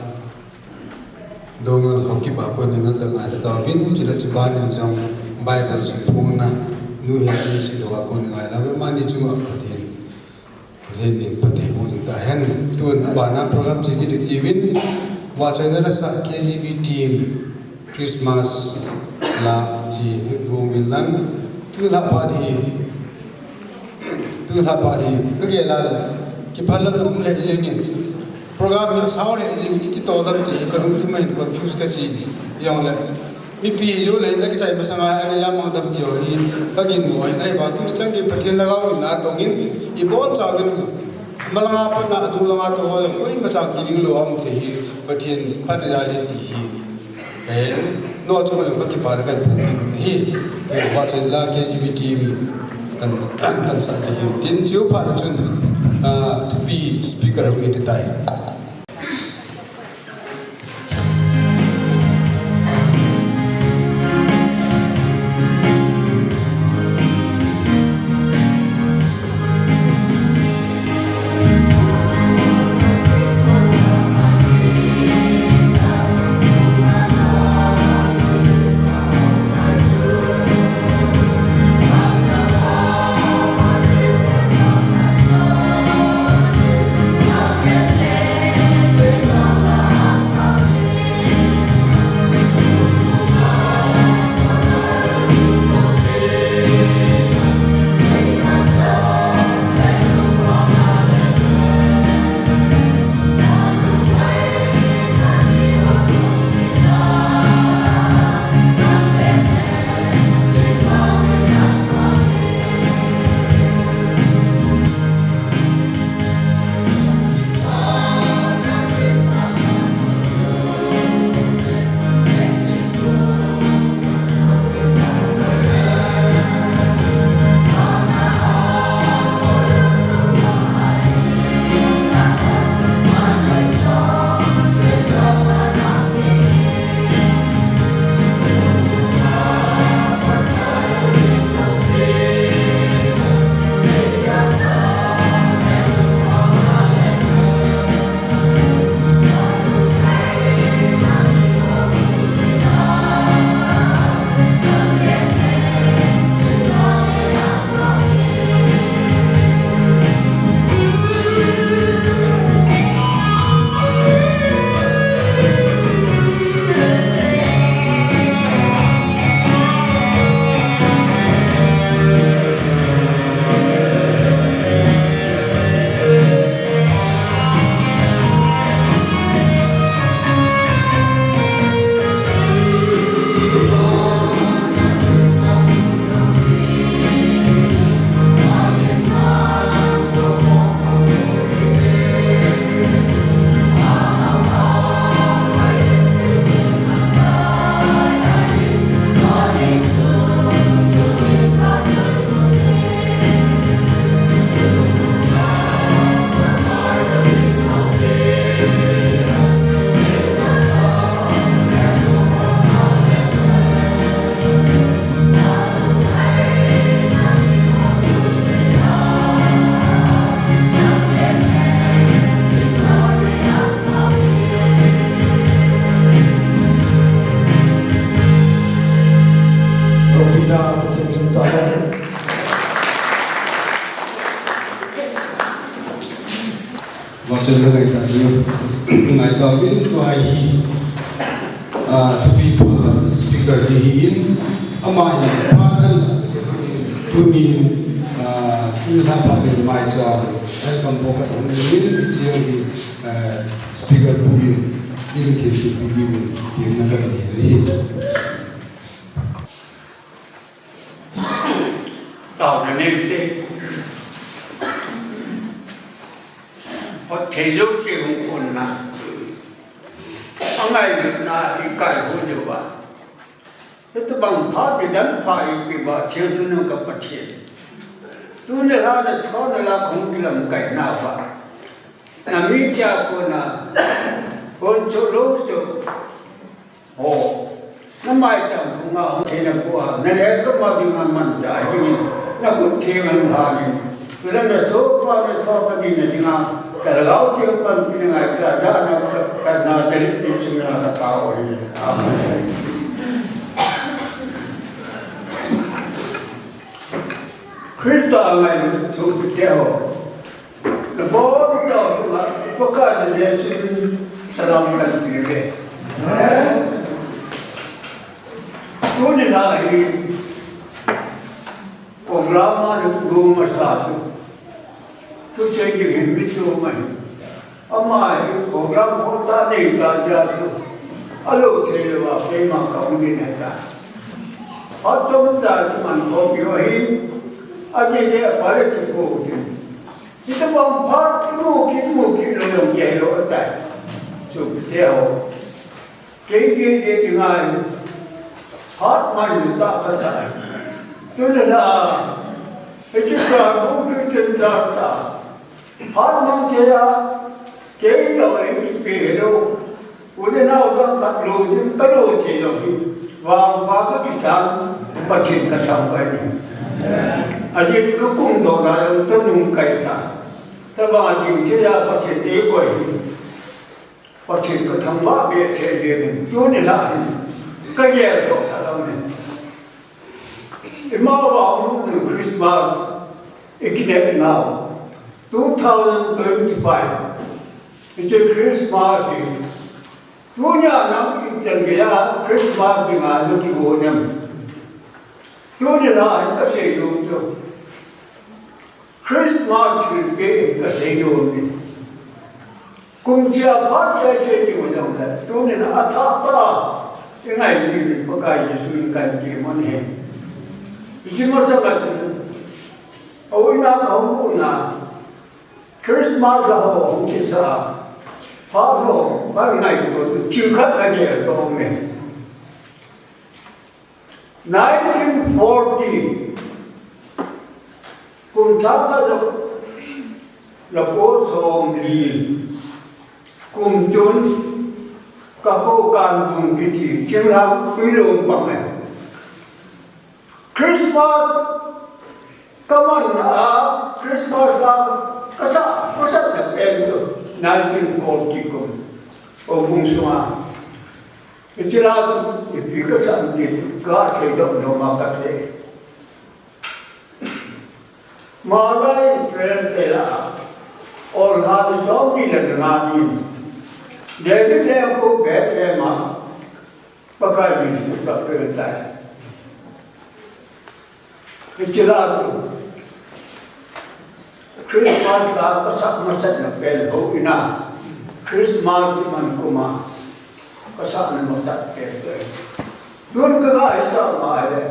Dongal Haokip a konin ngatah ngaita tauvin, chule chubanin jong Bible simphongna nu hi chu sidoh a konin ngailou, mani chunga Pathen, Pathen in phatthei boh jing tahen. Tun abana program chu hiti uvin, vahchoina lasa K G B team, Christmas la chu hung min lang, tulha phat hi, tulha phat hi, kagel a le, kiphal la um le jengin. Program hi asao le jengin, iti to dam ti, kalungthim a hin confuse kachi, jongle. Mipi jou le, nakichai masanga, ana jam mang dam ti ho hi, kagin mo, ahivang tuni chan gei Pathen lhagao in natongin, ibonchauvin, malanga pat na, adung langa to ho le, koima chang kiding lou aum thei hi, Pathen phatna jal ahi ti hi. Eh, no chu jong kakipah le kahin phongdoh ahi. Eh, vahchoina la K G B team kan, kan sah thei hi. Tin chu phat chun, ah, thupi speaker hung in tai. Loupina Pathen chu tahen. Vahchoi le ngaitah chu, ngaitah uvin tua hi, ah, thupi pha speaker ti hi in, ama in pha kan la, tunin, ah, tulha phat in maicham, welcome boh ka dong in, hiche hi, ah, speaker pu in. Thil thil supi dingin temna kan nei ahi. Taona neite. Pathen jouse hung konna. Angailutna i kai ho jouva. Hitobang phat, midang phat eipeuva, thil thunung ka Pathen. Tuni lha na thona la kahung kilamkai nauva. Na mi tia kona, hon cho lo cho. Ho. Na maicham phunga hung thei na pua, na le ka ma dinga manchah dingin, na khut theng a lhanin. Tuna na sohpa na thohpa ding na dinga, ka lhagao theng panpina ngaichat a, na ka, ka Nazareth Jesu mina ka tao hi. Amen. Christa a ngailut sopite ho. Nabonchauva, Pakai Jesu min salam kahin peuve. Tuni lha hi, program a na gu masa chu. Thusei ding hin mi chu mai. Ama hi program khota nei ta jeh a chu. Alo thei louva, keima kahung ding ahitai. Atam ta chu man ko pi ho hi. Ajeh jeh a pale tu ko chu. Hitobang phat, kimu, kimu, kilou jong kei lou ahitai. Chu kei ho. Kei, kei, kei, kei ngai. Phat man ta ka ta. Tuni lha. Hiche ka ko kei chen ta ta. Phat mang thei a. Kei lou, kei pe lou. U le nao dang khat lo ding, ka lo thei lou hi. Vangpha ka kisang, Pathen ka thangvah in. Ajeh chu ka kum doh lai jong, ka nung kai ta. Tabang a ding thei a Pathen eikoi hi. Pathen ka thangvah behseh jeng in. Tuni lha hin, ka gel doh ta lou in. Imau a hung Christmas, i kinep nau. Two thousand twenty-five. Hiche Christmas hi. Tunia nang itan geiya Christmas dinga na kigon em. Tuni lha hin ka seinom chu. Christmas thilpeh ka seinom e. Kum chia phat chia sei ding jong le. Tunin athah tah a. I ngai ding Pakai Jesu in kahin temna ahi. Hiche masanga chun. Ahin a kahung kona. Christmas la ho hung kisa. Phat ho, phat ngaito, thil khat ka gel doh e. Nineteen forty. Kum thah khat le, le ko som li. Kum chun, ka ho Kanbung kiti, thinglhang Tuilong pang e. Christmas, ka man a, Christmas la, ka sa, ka sa na pen chu, nineteen forty kum, o bung sunga. Hiche la chu, ipi ka sa ti, ka thei doh nom a ka thei. Malai Israel te la, ol ha ni som ni le nga ni. David le ko Bethlehem a, Pakai Jesu ka pe tai. Hiche la chu. Christmas la ka sa masat na pen ho ina. Christmas ki man kuma. Ka sa na masat pen pen. Tun ka ga isa ma le.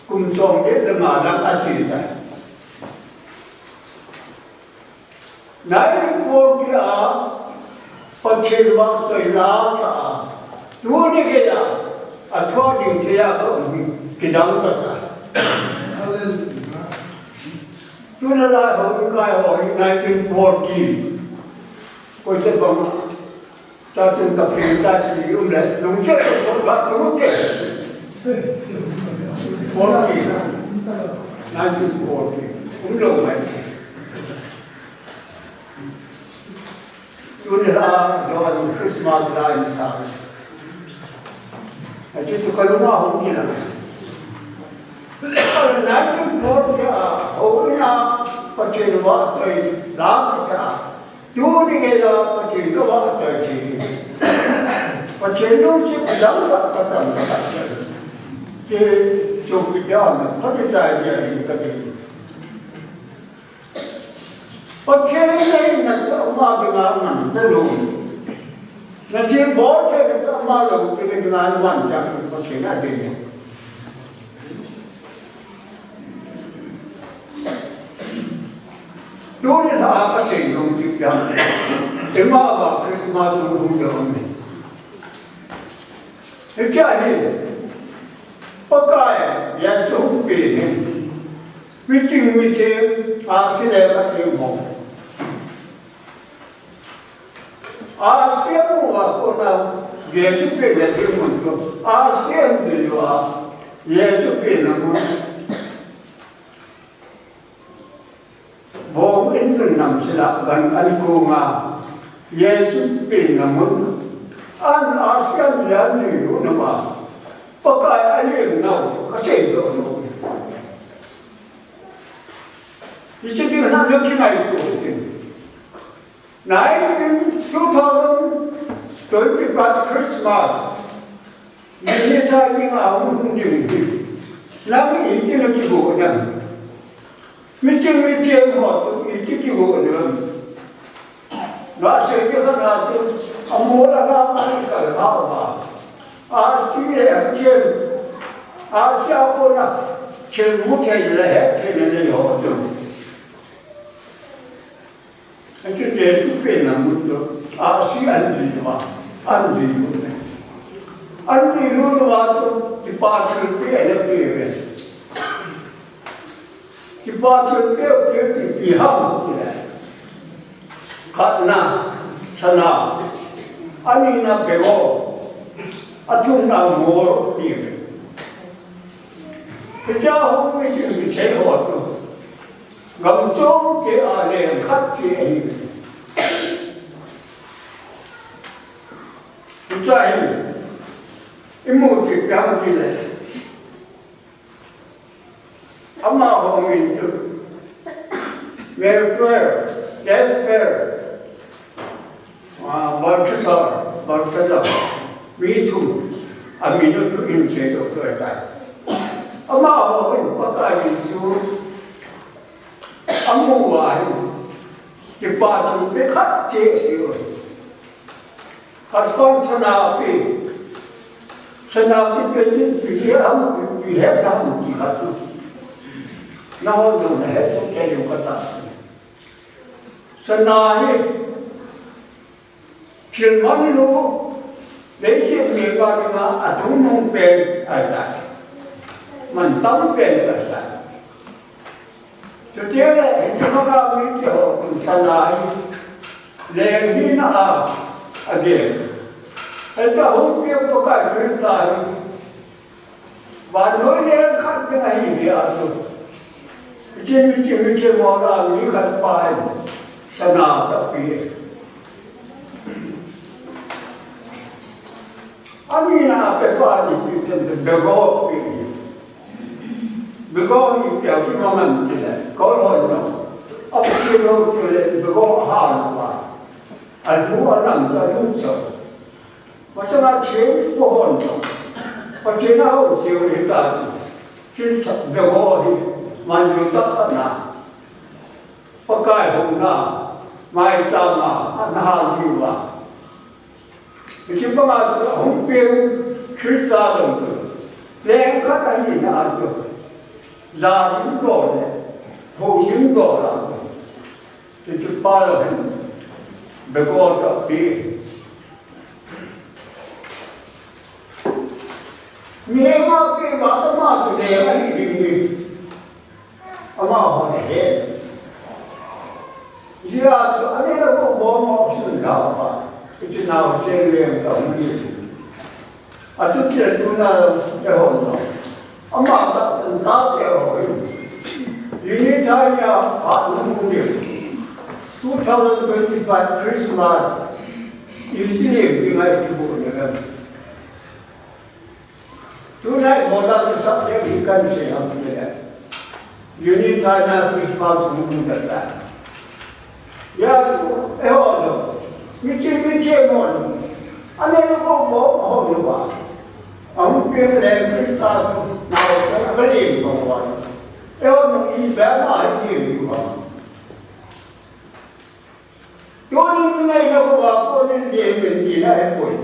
Kum chom le le ma lang a chi tai. Nineteen forty a, Pathen vahchoi la cha a, tuni geiya, athua ding thei a ka um hi, kidang kasa. Tuna lai ho, kai ho, nineteen forty. Koi te bang, Tachun ka pin ta chi um le, lungche ko ka tu te. Forty. Nineteen forty. Um lo mai. Tuni la, Johan Christmas la in sa. Achi tu kalunga hung kila. Nineteen forty a, ho ina, Pathen vahchoi la cha. Tuni geiya Pathen ka vahchoi thei. Pathen lungset dang ka, ka tam ka, ka tam. Che, chu kidan na, Pathen chai dia hi ka ding. Pathen nei na chu ama dinga man ta lou. Na thil bol thei le sa ma lo, ti le na man chang ko thei na de. Tuni a ka sei nom ti pian. Ima ba Christmas hung hung de hung ni. Hiche hi, Pakai, Jesu pen hi. Miching mithem, ahsi le ka thei mo. Ahsi a mu a kona, Jesu pen le thei mo. Ahsi a mu a, Jesu pen le mo. Bong in tun nam sila gan an kunga, Jesu pen na mun, an ahsi an le an lui lu na ba, Pakai a leng nau, ka sei lo no. Hiche ding na lo ki ngai tu tin. Nineteen, two thousand twenty-five Christmas. Ni ni ta ni ma hung hung ding hi. Nang iti na kigo na. Miching mithem ho tu iti kigo na. Ba se ke kha na tu. Amola ka ma ni ka ha ba. Ahsi le ahsi. Ahsi a kona. Chil mu thei le he thei le ho tu. Achu Jesu pen na mu tu, ahsi an lui va, an lui lu. An lui lu va tu, kipa thilpeh ana pe ve. Kipa thilpeh, peh ti ipi ham ti le. Khatna, sana, anina bego, athumna mol ti ve. Hiche a hung miching michei ho tu. Gam chom cheh a leng khat cheh ahi. Hiche hi, imu cheh pian ti le. Amaho min chu. Melchior, Gaspar, Ah, Balthasar, Balthasar, mi thum, amin u chu in sei doh doh tai. Amaho hin Pakai Jesu amu uva hin, kipa thilpeh khat cheh ape uve. Khat pan sana ape, sana kipe sin, ipi ham, ipi hetna ham ti khat chu. Nangho jong nahet soh kei diu kati ahi. Sana hi, thil manlu, leiset mipa dinga athum nung pen ahitai. Mantam pen ahitai. Chutile, hiche kha mite ho, sana hi, leng hina a, agen. Hiche hung pia Pakai Christa hi, Vannoi leng khat ding ahi jeh a chu. Hiche, hiche, hiche mona mi khat pa in sana ape e. Amina ape pa ni ti ten te bego ape e. Bego ni pe a ki ma man ti le. Kol ho no. Ape ti lo ti le bego ha no pa. Alu anam ta lu cho. Masanga thil pohon. Pathen a hou thil hi ta. Thil sap bego hi. Man lu ta kana. Pakai hou na. Mai ta ma. An ha li wa. Hiche banga hung pen Christa jong chu. Leng khat ahi na chu. Ja ding doh le. Hou ding doh la. Hiche pa jong hin. Bego ta pi. Mi ma pi ma ta ma chu le ahi ding ni. Amaho na he. Jia chu ani la ko bo mo sun la pa. Hiche nau chen le ka mu ni. Achu che tu na le ho no. Ama ta san ta te ho. Unitarian a nu mu ni. Two thousand twenty-five Christmas. Iti le bi ngai ti bu ne ka. Tunai bola tu subject hi kan sei ham ti le. Unitarian Christmas hung hung ta ta. Ya tu, eiho lo. Miching michei mo lo. Ane lo ko mo ho lo ba. Ahung pen le Christa tu na ho ka le ko ba. Eiho lo i ba ma hi ni ba. Tuni ni ngai na ko ba ko Lim in tina ahipoi.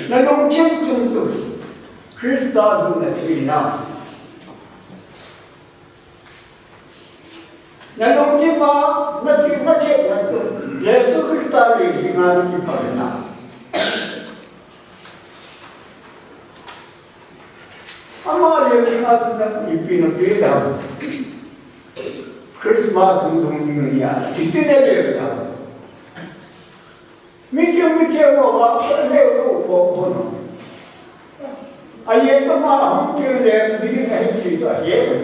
Na lungthim chung chu Christa lungna thina. Na lungthim a na thi, na thina chu Jesu Christa lungthim a na kipana. Ama lungthim a na ipi na pe da. Christmas hung lungthim a, ipi na le da. Mi keu mi che mo ba, ka le ko ko ko no. A ye ka ma hung keu le mi ding ahi ti sa ye.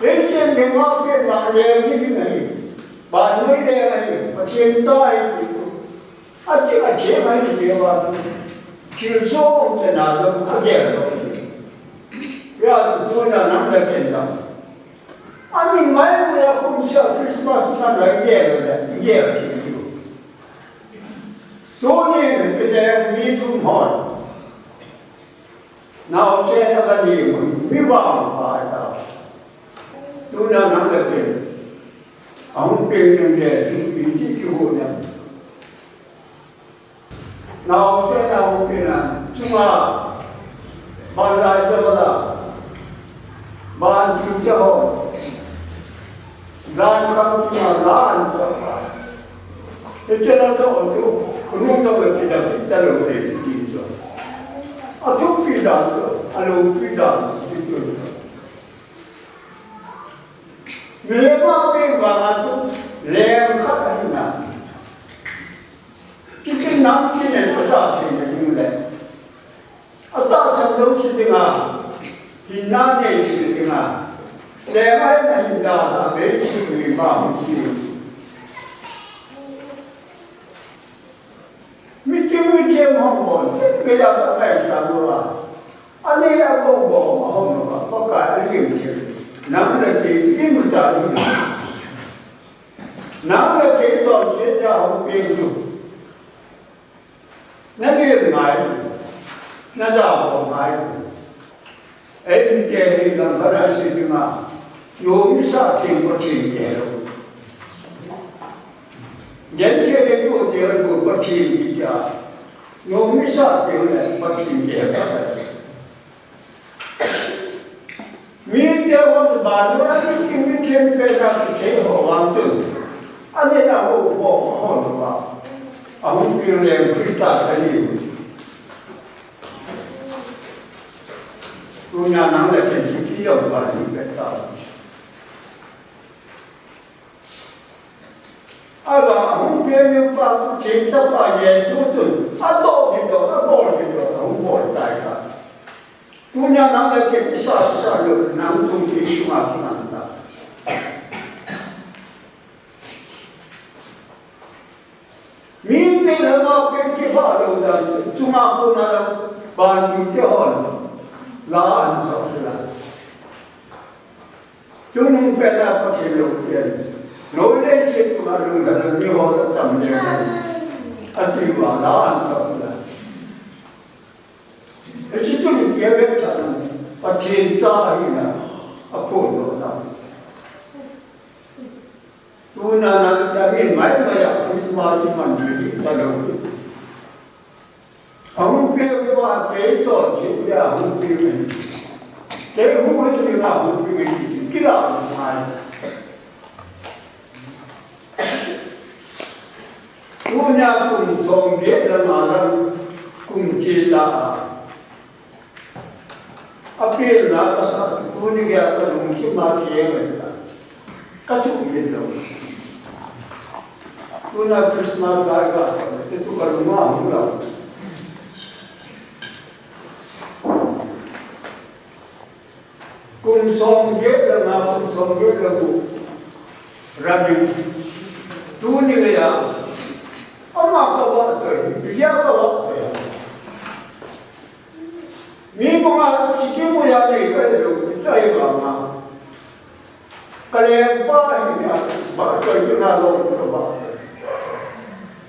Len chen le ma ke ma le mi ding ahi. Ba noi le ahi, Pathen cha ahi ti. A ti a che mai ti le ba. Thil so te na lo, a ge lo. Ya tu na nam da ken da. Ami mai mu ya kum sia Christmas na la ye la ye ki. Tuni ni pile mi thum hon. Naosen na ka ni mu mi ba pa ta. Tuna nang la pe. Ahung pe ni de si pi ti ki ho na. Naosen a hung pen a, chunga, ban lai sa bala, ban chu cha ho, dan kham ki ma la an cha. E cha la cha ho chu, kunu ta ba ki da ki ta lo le ki cha. A thu pi da, a lo pi da, ki cha. Mi le ma pi ba ma chu, lem khat a hi na. Kiti nam kiti nen atahsan ding le. Atahsan lou si ding a. Hinna nei si ding a. Le mai na hinna a bei si ding ma hu si. Mi ti mi ti mo mo. Ke ya ka mai sa mo a. Ani ya ko mo mo mo. Ko ka lim ti. Nam le ti ti mu ta ni. Nang le kei chonset a hung peng chu. Na lim ngai, na jao ngai. Ei, mite hi lang khat a sei ding a, nomi sa teng Pathen kei lou. Genthei le tohte le Pathen kei a, nomi sa teng le Pathen kei lou. Mite hon vannoi a mi ti mi thempen a kithei ho vang chun, anei a ho ho ho va. Ahung peng leng Christa kani. Tunia nang le ken chu kihou va ni pe ta. Ahivang ahung peng pa, Pathen Chapa Jesu chun, adoh kidoh, abol kidoh, ahung bol tai ta. Tunia nang le kei kisa kisa lou, nang chung kei chunga kinang ta. Mi te lama kei kipha lou dan, chunga kona la, ban chu te hon, la an sa la. Chungnung pen a Pathen lou pen. Noi le se tu a lung da ni ho la tam le. A ti va la an tam la. E si tu ni ke ve cha na. Pathen cha hi na. A pho lo na. Tu na na ta ni mai mai a Christmas man ni ta lo. Ahung peng pa kei chonset a hung peng ahi. Kei hung hoi ding a hung peng ahi. Kila hung hai. Tunia kum som get le nga lang kum che ta a. Apilna kasa, tuni gei a kalungthim a kei ngai. Kasuhmil lou. Tuna Christmas lai ka, se tu kalung a hung lou. Kum som get le nga, kum som get le gup. Running. Tuni gei a. Ama ka va toi, bia ka va toi. Mi banga siki mo ya nei ka lo, chai ba ma. Ka le pa hi ya, ba choi ki na lo ko ba.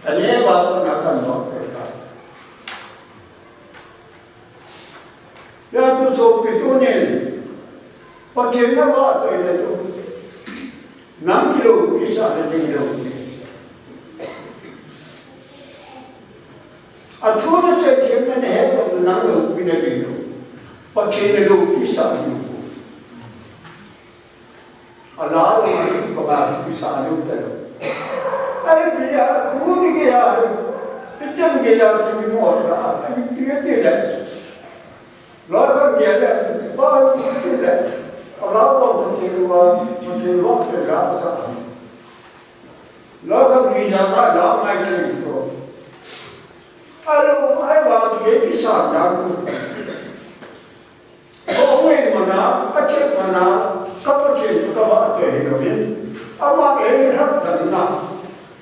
Ka le ba ko na kan ba ko ka. Ya tu so pi tu ne. Pathen na ba choi na tu. Nang kilo, isa na ding lo. Athu nasei themna nahet lou, nang loupina ding lou. Pathen in aloupina sah lou. Ala lou, kipakisa lou talou. Ahivangin tuni geiya, hicheng geiya, tuni mo la, ahivangin tuni geiya. Loi khat geiya le, pa, tuni le. Ala pa, tuni le, tuni le, tuni le. Loi khat geiya, pa, la, mai, tuni to. Alo, ahivang, tuni, kisa, da, tu. Ka ui mana, ka chet mana, ka Pathen chu ka vahchoi hilou in. Ama eilhatdan na.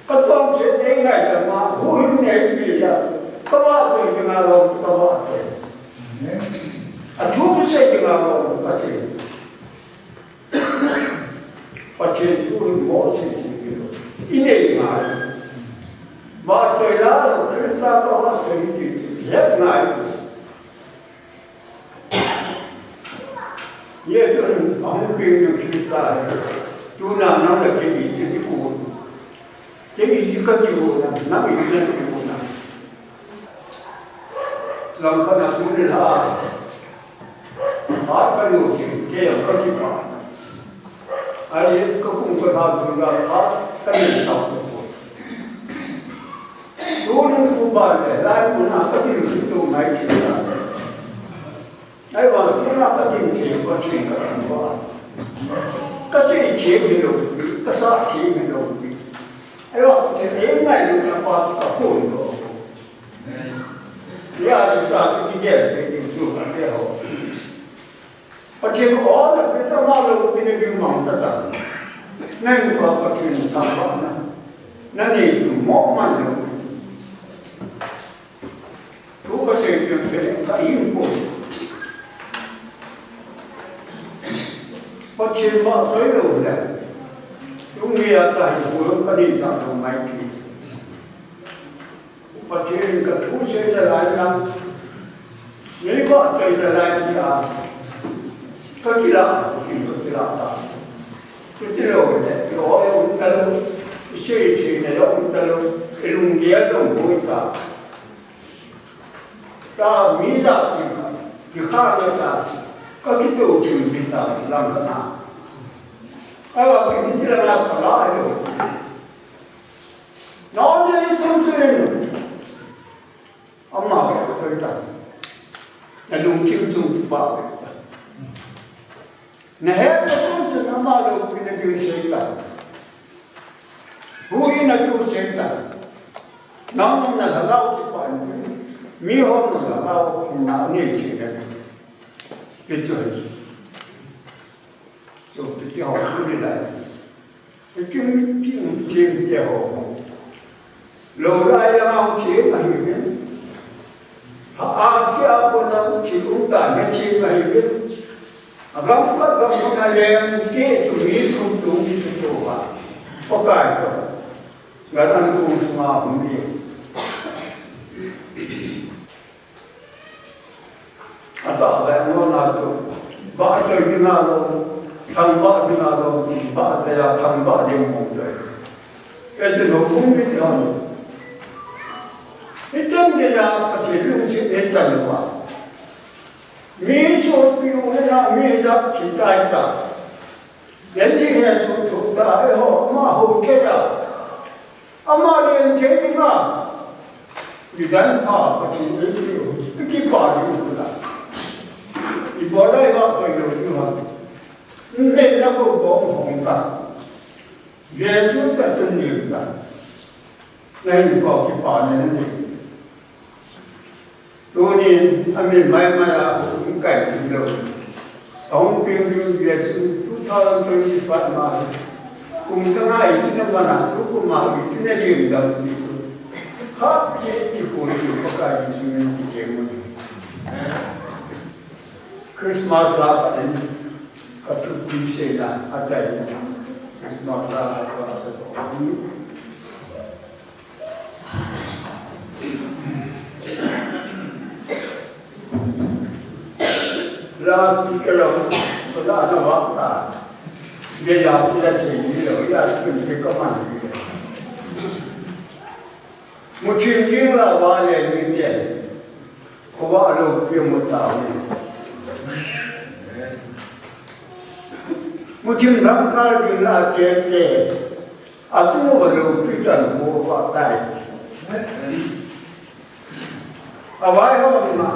Ka tuam chet eingaidam a, huhhing neipi a. Ka vahchoi dinga lom, ka vahchoi. Athu kisei dinga lom, ka sei. Pathen thu hi mo sei sei hilou. I nei ngai. Vahchoi la, Christa ka vahchoi ti, ti, het ngai. Jesun ahung peng ding Christa hi. Tuna nang le kei iti kati u. Kei iti kati u na, nang iti kati u na. Langkhat a tuni la. Hat kalo ti, kei a kati pa. Ahile kakum katha tuni la, hat kalo sa ko. Tuni tuba le, lai mun a kati tu mai ti la. Ahivang, tuna kadin thei, Pathen kadin pa. Kasei thei hilou pi, kasah thei hilou pi. Ahivang, Pathen eingailut na pa chu kaphon lou. Hia chu ta chu kigel thei ding chu kati ho. Pathen o na pe ta ma lou pi na ding mang ta ta. Nang pa Pathen thangvahna. Nanei chu mo man lou. Thu kasei peh peh ka hinkho. Pathen vahchoi lou le. Lunggel a ka hinkho ka nei tah lou mai ti. Pathen ka thusei nalai na. Nei vahchoi nalai ti a. Ka kilah, ka kilah ta. Chuti lou le, loi um talou. Isei thei na lou um talou. Ilunggel lou boi ta. Ta mi ja ki, ki kha le ta, ka kito thim pi ta lang ka na. Awa ki mi ti la na ka la lo. Na ne ni thum thum. Ama ka to ta. Na lungthim chung pa ta. Nahet na chun chun ama loupina ding sei ta. Huhhingna thu sei ta. Nang na lhagao kipa in, mihon na lhagao in na nei thei na. Pi chu. Chu pi ti ho pi lai. Thim, thim, thim te ho. Lou lai lama thim ahiuve. Ha, Asia a kona thil um ta hi thim ahiuve. Agam khat gam khat a leng te chu mi thum tung ni chu to va. Pakai to. Gam an tung sunga hung ni. Atah le, nona chu, vahchoi dinga lou, thangvah dinga lou, vahchoi a thangvah ding mong choi. Hichu lou um ni chang. Hichan geiya Pathen lungset nei chan uva. Mi sopi u hina mi jat thi tai ta. Len thi he chu thu ta, eiho, ama ho thei a. Ama len thei dinga. Nidan pha Pathen in eipe u, i kipa ding u la. Ibola i vahchoi lou ding ham. Len na ko bong hong ta. Jesu ta tun ni ta. Len ko kipa ne ne. Tunin, amin maimai a, hung kai sim lou. Ahung peng ding Jesu, two thousand twenty-five ma hi. Kum changa i tina mana, tukum a i tina lim dam ti tu. Khat cheh ti ko ti Pakai Jesu min ti ke mun. Christmas la sa in, ka thu pi se na, a chai na. Christmas la sa ko. La ti ka lo, so la na wa ta. Ye ya ti la che ni lo, ya ti ke ka man ni. Muthim ding la vale mite. Khovah loupi mu tauve. Muthim lamkai ding la chente. Atu va loupi tan khovah tai. Avaihomna,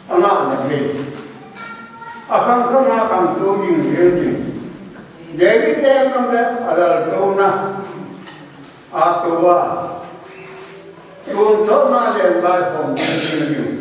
angahna ding. Akhang khang a khangtou ding, ding ding. David lenggam le alaltouna, atoh a, tun chona leng vaihom ding, ding ding.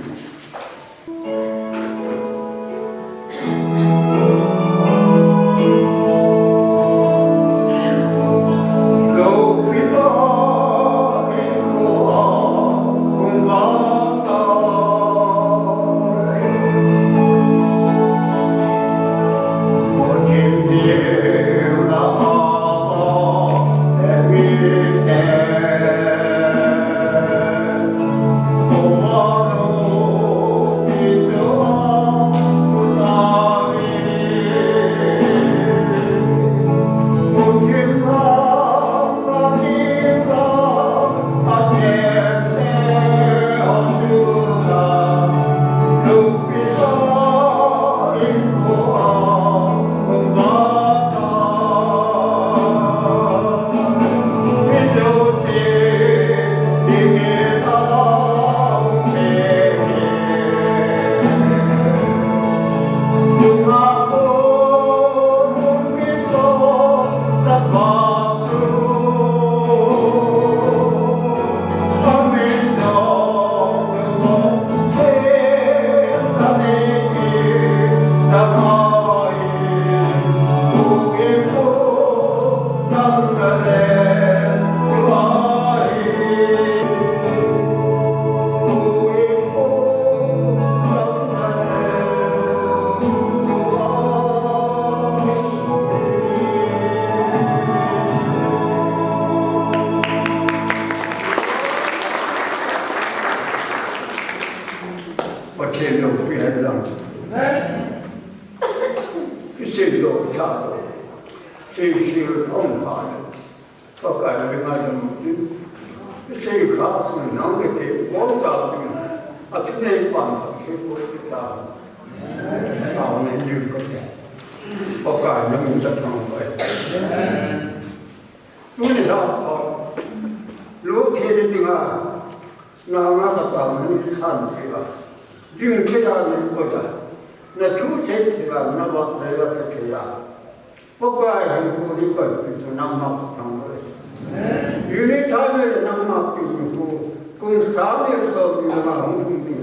Pathen loupi hen lang. Kisei doh sa doh. Sei sei um pha le. Pakai le ngai lam ti. Sei kha sun nang le ke bol ta ti. Athi nei pan ta ke bol ta. Amen. Pakai nang ta thang pai. Tuni la pa, lo the ni dinga, na na ka pa ni san thei la. Ding thei la ni ko da. Na thu sei thei la, na va sei la sei thei la. Pakai hin ko ni ko ni tu nangma thang lo. Yu ni tha ni nangma pi ni ko. Kum sa ni so ni na hung hung ni.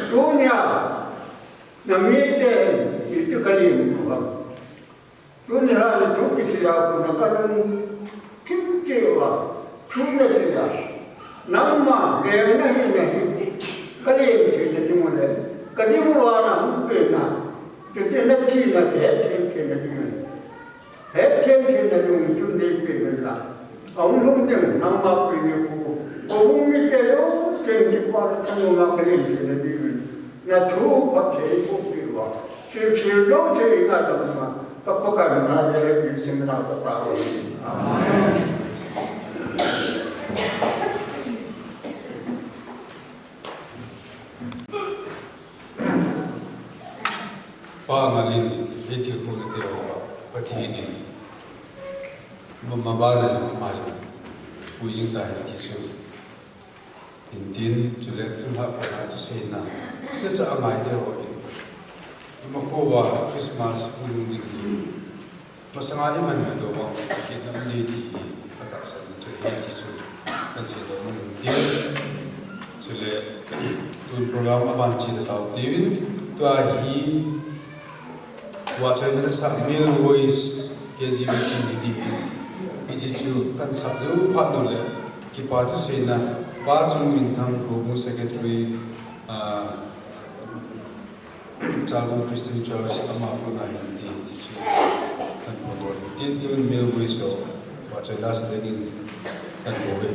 Tunia, na mi te, ni tu ka ni ko. Tuni lha ni thu kisei a kona kalung thim cheh uva, thu nasei a, nangma lengna hi nahi, kaleng theina ding u le, kading uva nahung pehna, chuteng le thina kahet them theina ding u le, het them theina ding u chun neipe uvin lang. Ahung lhung ding nangma pi ni ko, ahung mi te jouse kipa le thanom a kaleng theina ding u le, na thu phatthei boh peh uva. Sihkhel jouse i ngaidam sah a, ka Pakai mina Jesu min in ka tao e. Amen. Pa ngalin, hiche thilpeh nate ho, Pathen in, ma, mabana jong, ama jong, pui jing tahen ti chu. Hintin, chule, tulha pa na thuseina. Hiche a ngai te ho in. Ima kho uva Christmas pui ding hi. Masanga iman na doh vang, kit nam ni ti hi, katahsan chu hi ti chu. Kan seidoh nom in tin. Chule, tun program aban chena tao tivin. Tua hi, Vahchoina nasah Male Voice K G B T ni di in. Hiche chu kan sah jou phat nu le kipa thuseina Pa Chungminthang Houbung Secretary, ah, Chalgam Christian Church ama kona hin ti, ti chu kan phondoh in tin tun Male Voice ho vahchoina sa dingin kan kou ve.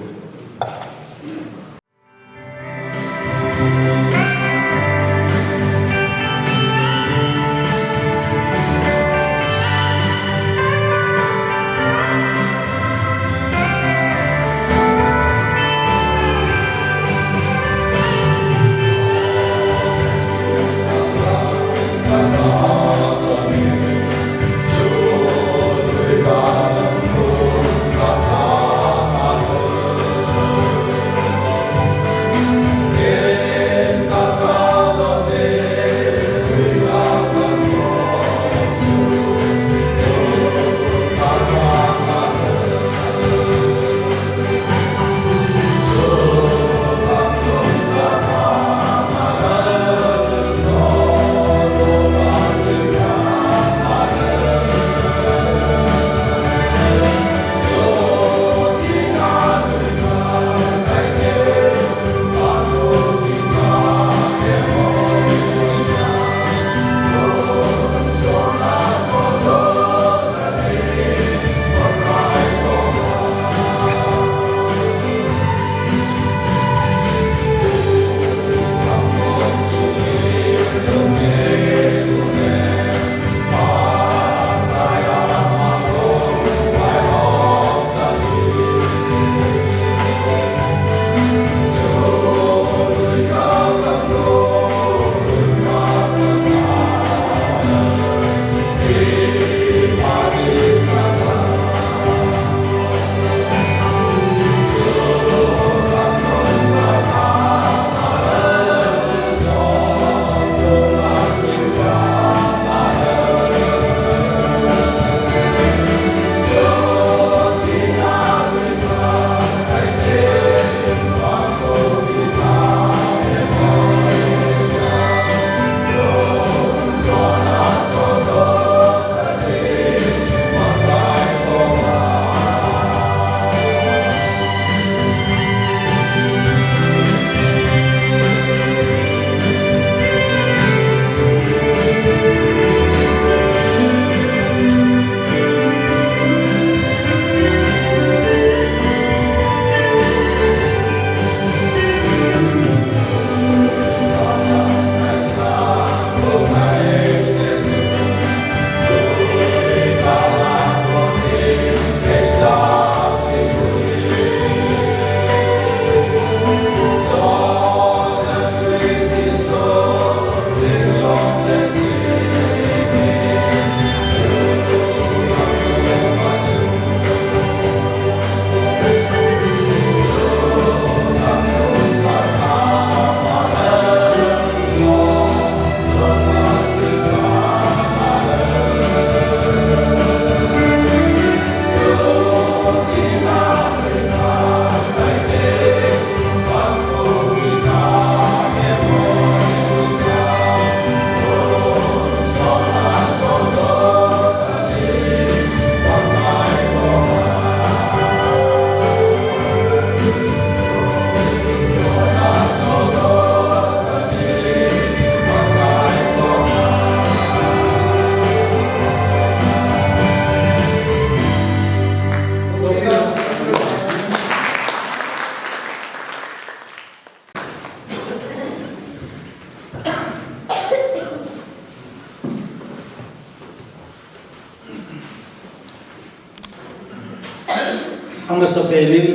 Amasapen in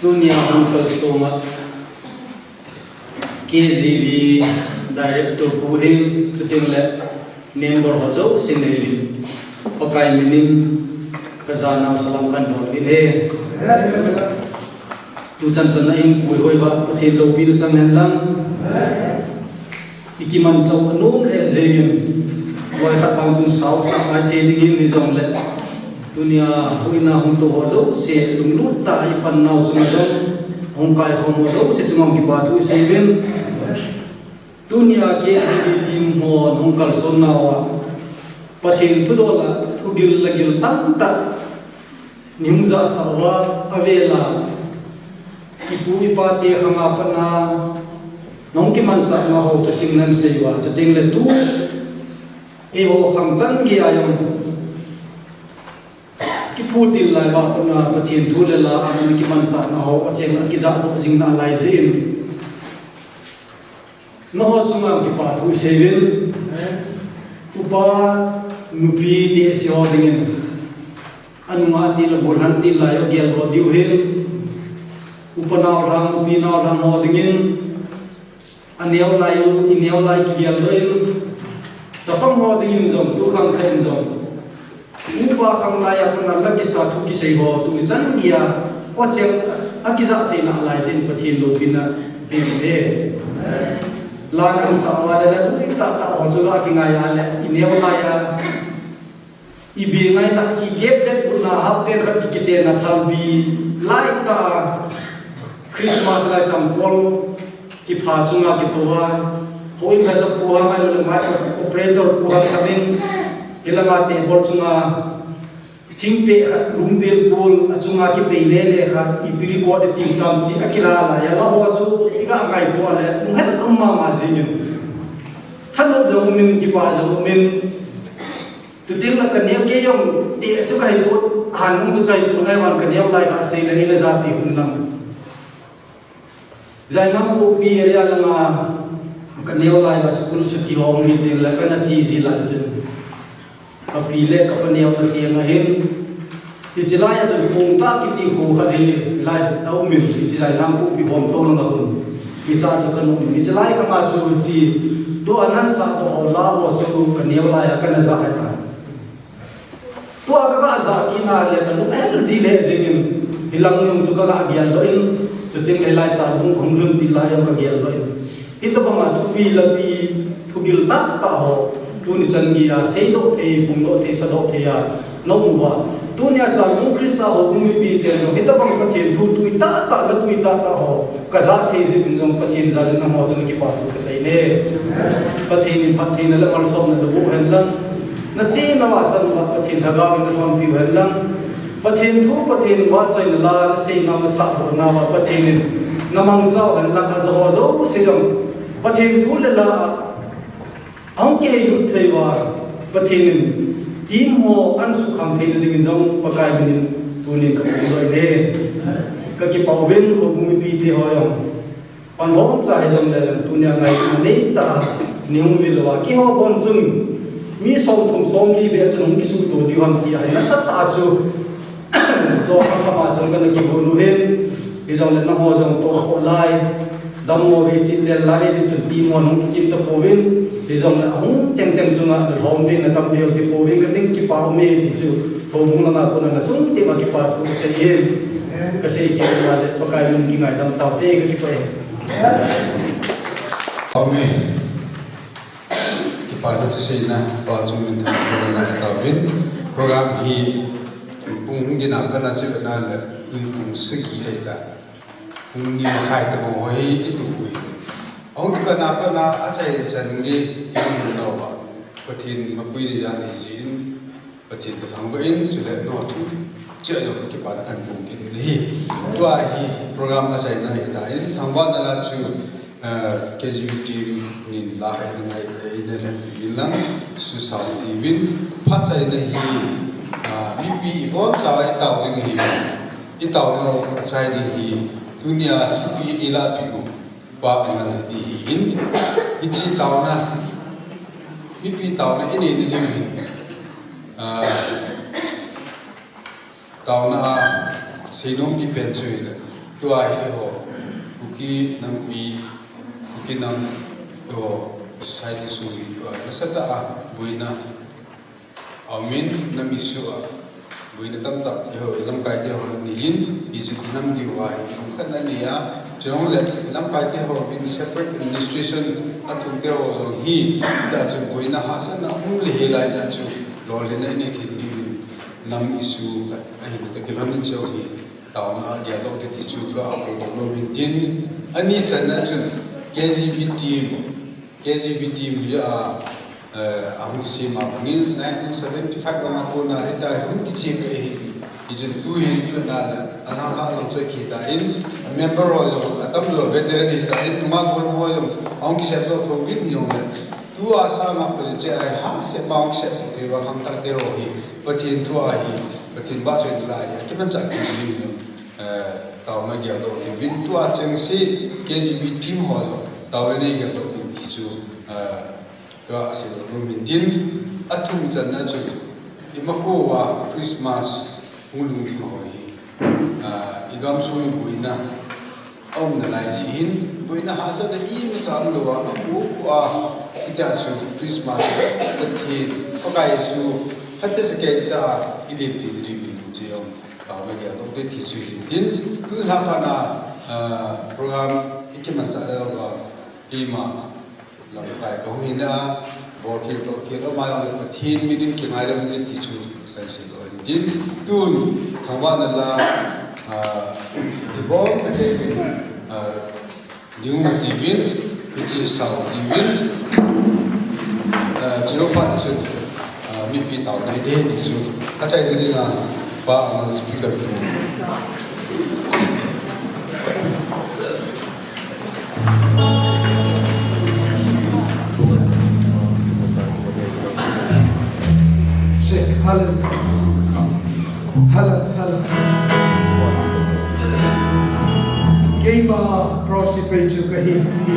tunia hung kalsong a K G B Director pu hin, chuteng le member ho jouse nei in, Pakai min in ka janau salam kan bol uvin ahi. Tu chan chan a hung puihoi uva Pathen loupina chang hen lang. I kimanchah u anom lheh jeng in, loi khat bang chun sao sah ngai thei ding in, hijongle tunia huhhingna hung tou ho jouse, lunglut tah a i pan nau chunga jong, hung kaikhom ho jouse chunga hung kipa thu i sei uvin. Tunia K G B team hon hung kalson nau a, Pathen thudol a thugil le gil tamtah nei hung jahsah uva, avel a i pu i pa te khang a pat a nei hung kimanchah nau ho thusim nei sei uva, chuteng le tu eiho khang chan gei a jong kiphutil lai uva pat a Pathen thu le la a nei kimanchah nau ho, acheng a kijahdoh jing nalai jeh in, nangho chunga kipa thu i sei uvin. Upa nupi te si ho ding in, anunga til a gol han til lai a geldoh diu hin, upa naolhang, nupi naolhang ho ding in, aneo lai u, ineo lai kigeldoh in, chapang ho ding in jong, tu khang khat in jong, upa khang lai a pat a la kisa thu kisei ho, tuni chan gei a, acheng a kijah thei nalai jeh in Pathen loupina pe uvin te. La nang sa uva le, la lui tah tah ho chu ga kingai a le, ineo lai a, i be ngai na kigep vet u na, half pant khat kichen a, thalbi lai tah a, Christmas lai champol kipha chunga kitou a, houin khat chu pu Hang, ahilou le mic operator pu Hang khat in, hilanga table chunga thingpeh khat, lumbel pol, achunga kipei lele khat, ipi record i ti tam chi a kila lai a, la ho chu i ga ngaito le, um hen um mama jing in. Thanop jong um in, kipa jong um in. Tutin la ka neo kei jong ti su ka hi pon, han mong chu ka hi pon, ahivang ka neo lai ka sei le ni la ja ti hun lang. Jaingampokpi area langa ka neo lai la school chuti hung hi teng le ka na che ji lai chun, ka pi le ka pa neo ka che nga hin, hiche lai a chun Pongtah kiti kho khat hi lai a um in, hiche Jaingampokpi Bawngtou langa hun, hiche a chu ka um in, hiche lai khang a chu hiche tua nan sah toh la ho chu ka neo lai a ka na ja ahitai. Tua ka ga ja kit na le ka lunghel ji lheh jeng in, hilang nung chu ka ga geldoh in, chuteng le lai cha hung, hung lhun til lai a ka geldoh in. Hitabang a thupi lapi, thugil tah tah ho, tuni chan gei a seidoh thei, phongdoh thei, sadoh thei a na um uva, tunia Changmong Christa Houbung mipi ten jong hitabang Pathen thu tui tah tah, la tui tah tah ho ka ja thei jeh in jong Pathen jal in nangho chunga kipa thu ka sei e. Pathen in phattheina le malsomna na boh hen lang, na chena a chan uva Pathen Lhagao in na lhonpi u hen lang, Pathen thu, Pathen vahchoina la na seina, na sahdohna uva Pathen in na mangcha u hen lang, aja ho jouse jong Pathen thu le la a ahung kiheilut thei uva, Pathen in team ho ana sukhang theina ding in jong Pakai min in tunin ka phongdoh e. Ka kipah uvin, Houbung mipi te ho jong, pan hom cha hijong le, tunia ngaito nei tah a nei hung vil uva, keiho bon chun mi somthum somli beh chun hung kisuto diu ham ti a hi nasatah a chu Jo kha kha ma chun ka na kigon u hin, hijong le nangho jong toh khoh lai, dammo veiset lel lai, hijeh chun team ho hung kikim tapouvin, hijong le ahung cheng cheng chunga na lhom ve, na tam ve u ti pouvin, ka ding kipa um e ti chu, Houbung langa kona na chung cheh uva kipa thu ka sei e. Ka sei kit uva le Pakai min kingaidam taute, ka kipah e. Amen. Kipana thuseina pa chun min thangvahna ngai tauvin. Program hi pung gin a pat a chu vena le, pung sagi ahi ta. Pung ni makhai tobang ho hi i tup u hi. Ahung kipat na pat a, achaina chan gei i um nau va, Pathen mapui ni jan hi jin, Pathen ka thangvah in, chule nangho chung cheh a jong ka kipana kahin phong kit in ahi. Tua hi program achaina ahi tan, thangvahna la chu, eh, K G B team nin la hai na ngai, eh, ina lhonpi uvin lang, chu chu sao uvin, phat achaina hi, ah, mipi iboncha i tao ding ahi, i tao lou achai ding ahi, tunia thupi i lahpeh u pa angal hi ti ahin, hiche taona, mipi taona i neina ding ahin, ah, Taona a seinompi pen chu hile, tua hi eiho Kuki nampi, Kuki nam, eiho society sung hi tua nasatah a boina aumin, nam issue a boina tamtah eiho ilamkaite ho nei in, hichu inam diu a hi lungkhat anei a, chuleh ilamkaite ho in separate administration athumte ho jong hi, hita chu boina hahsatna um le hilai a chu lolhinna inei thei diuvin nam issue khat ahin, tah kilhon in cheu hi taona a geldoh te ti chu ka houdoh nom in tin, ani channa chun K G B team, K G B team hi a, eh, ahung kisem a bangin nineteen seventy-five lama kona hita hi hung kichep ahi. Hichun tuhin i-vet na le, alhanglam chu akhi tan, a member ho jong atamjo veteran ahitan, nungah gollhang ho jong ahung kisem jo thou vin jongle, tua sanga pa chu hiche a hi hahsat ma ahung kisem thei uva khangthah te ho hi Pathen thu ahi, Pathen vahchoi lai, akimanchah kit ding jong, eh, taona geldoh diuvin, tua chengse K G B team ho jong taona nei geldoh uvin ti chu, eh, ka seidoh nom in tin, athum channa chu imacha Christmas hung lhung ding ho hi, ah, igamsung hi boina aum nalai jeh hin, boina hahsatna imacha umlou a, apu pu a, hitia chu Christmas Pathen, Pakai Jesu phatechan kei cha ilim thei ding chu jong taona geldoh te ti chu hin tin, tulha phat a, ah, program ikimanchah lou uva, keima lamkai kahung hina, bolkhel tohkhel, ama jong le Pathen min in kingaidam un ti chu kahin seidoh in tin, tun thangvahna la, ah, ibol chakei, ah, ding u tiuvin, hiche sao tiuvin, ah, chujou phat chun, ah, mipi taona nei ding ti chu achai ding a, Pa Angal speaker tu. Hello. Hello, hello. Keima cross i pei chu kahi ti.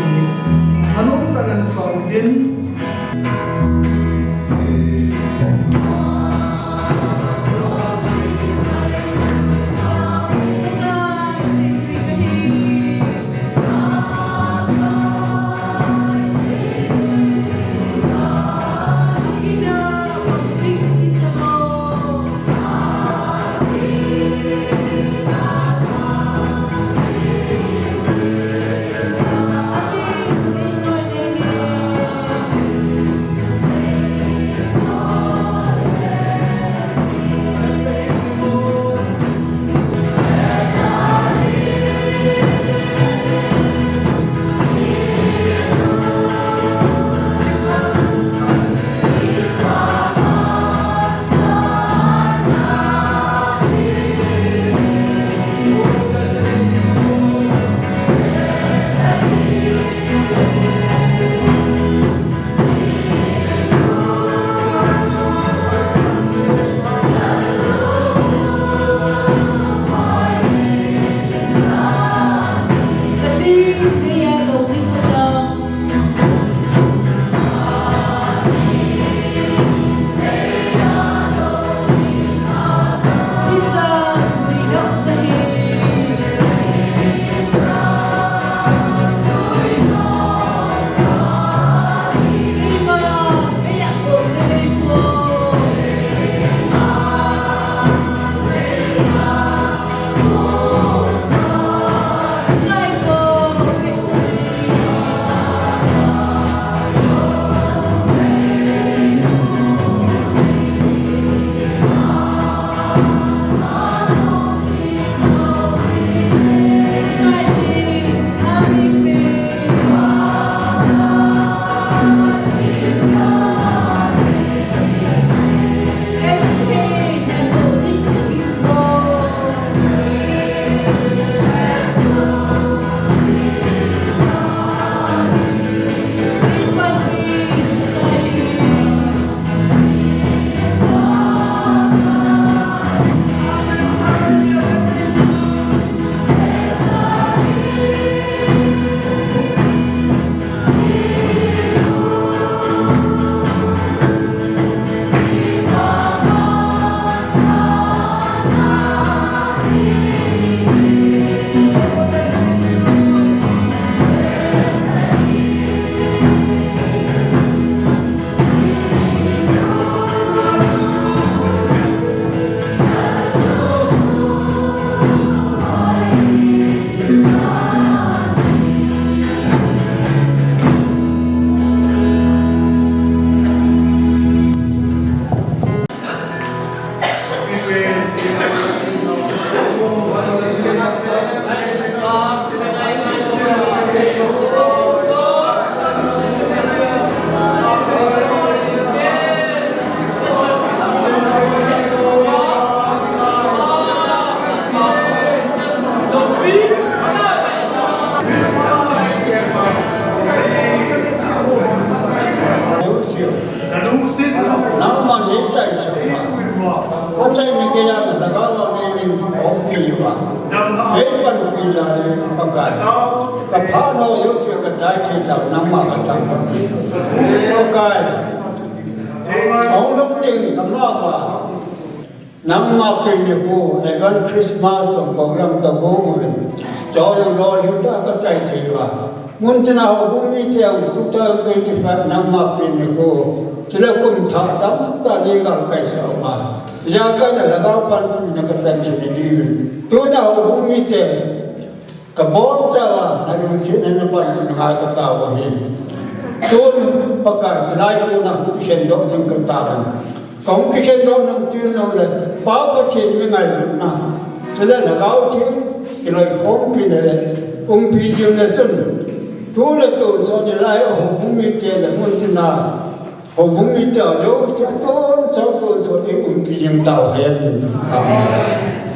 Anom tah in sao tin. Nangma neichai cheh uva, achaina geiya Lhagao Theng in neikhompi uva, neipanpi jal in Pakai, kaphat ho jouse kachai thei tah nangma kathangvah e. Pakai, ahung lhung teng kama uva, nangma pen nikho, Advent Christmas jong program kago uvin, chule lolhing hitah a kachai thei uva, muntina houbung mite jong two thousand twenty-five nangma pen nikho, chule kum thah tamtah in galkai sah uva, ijakai a Lhagao panpina kachan thei nahiuvin, tuna houbung mite kabonchauva nalungsetna in napanpi ngai kataovin ahi. Tun Pakai, chulai tuna hung kikhendoh ding kataovin, kahung kikhendoh nom teng le, Pa Pathen in ngailutna, chule Lhagao Theng in kiloikhompina le umpi jing le chun, tu le tun chon hilai a houbung mite le muntina houbung mite jouse tonsot tonsot in umpi jing tauhen. Amen.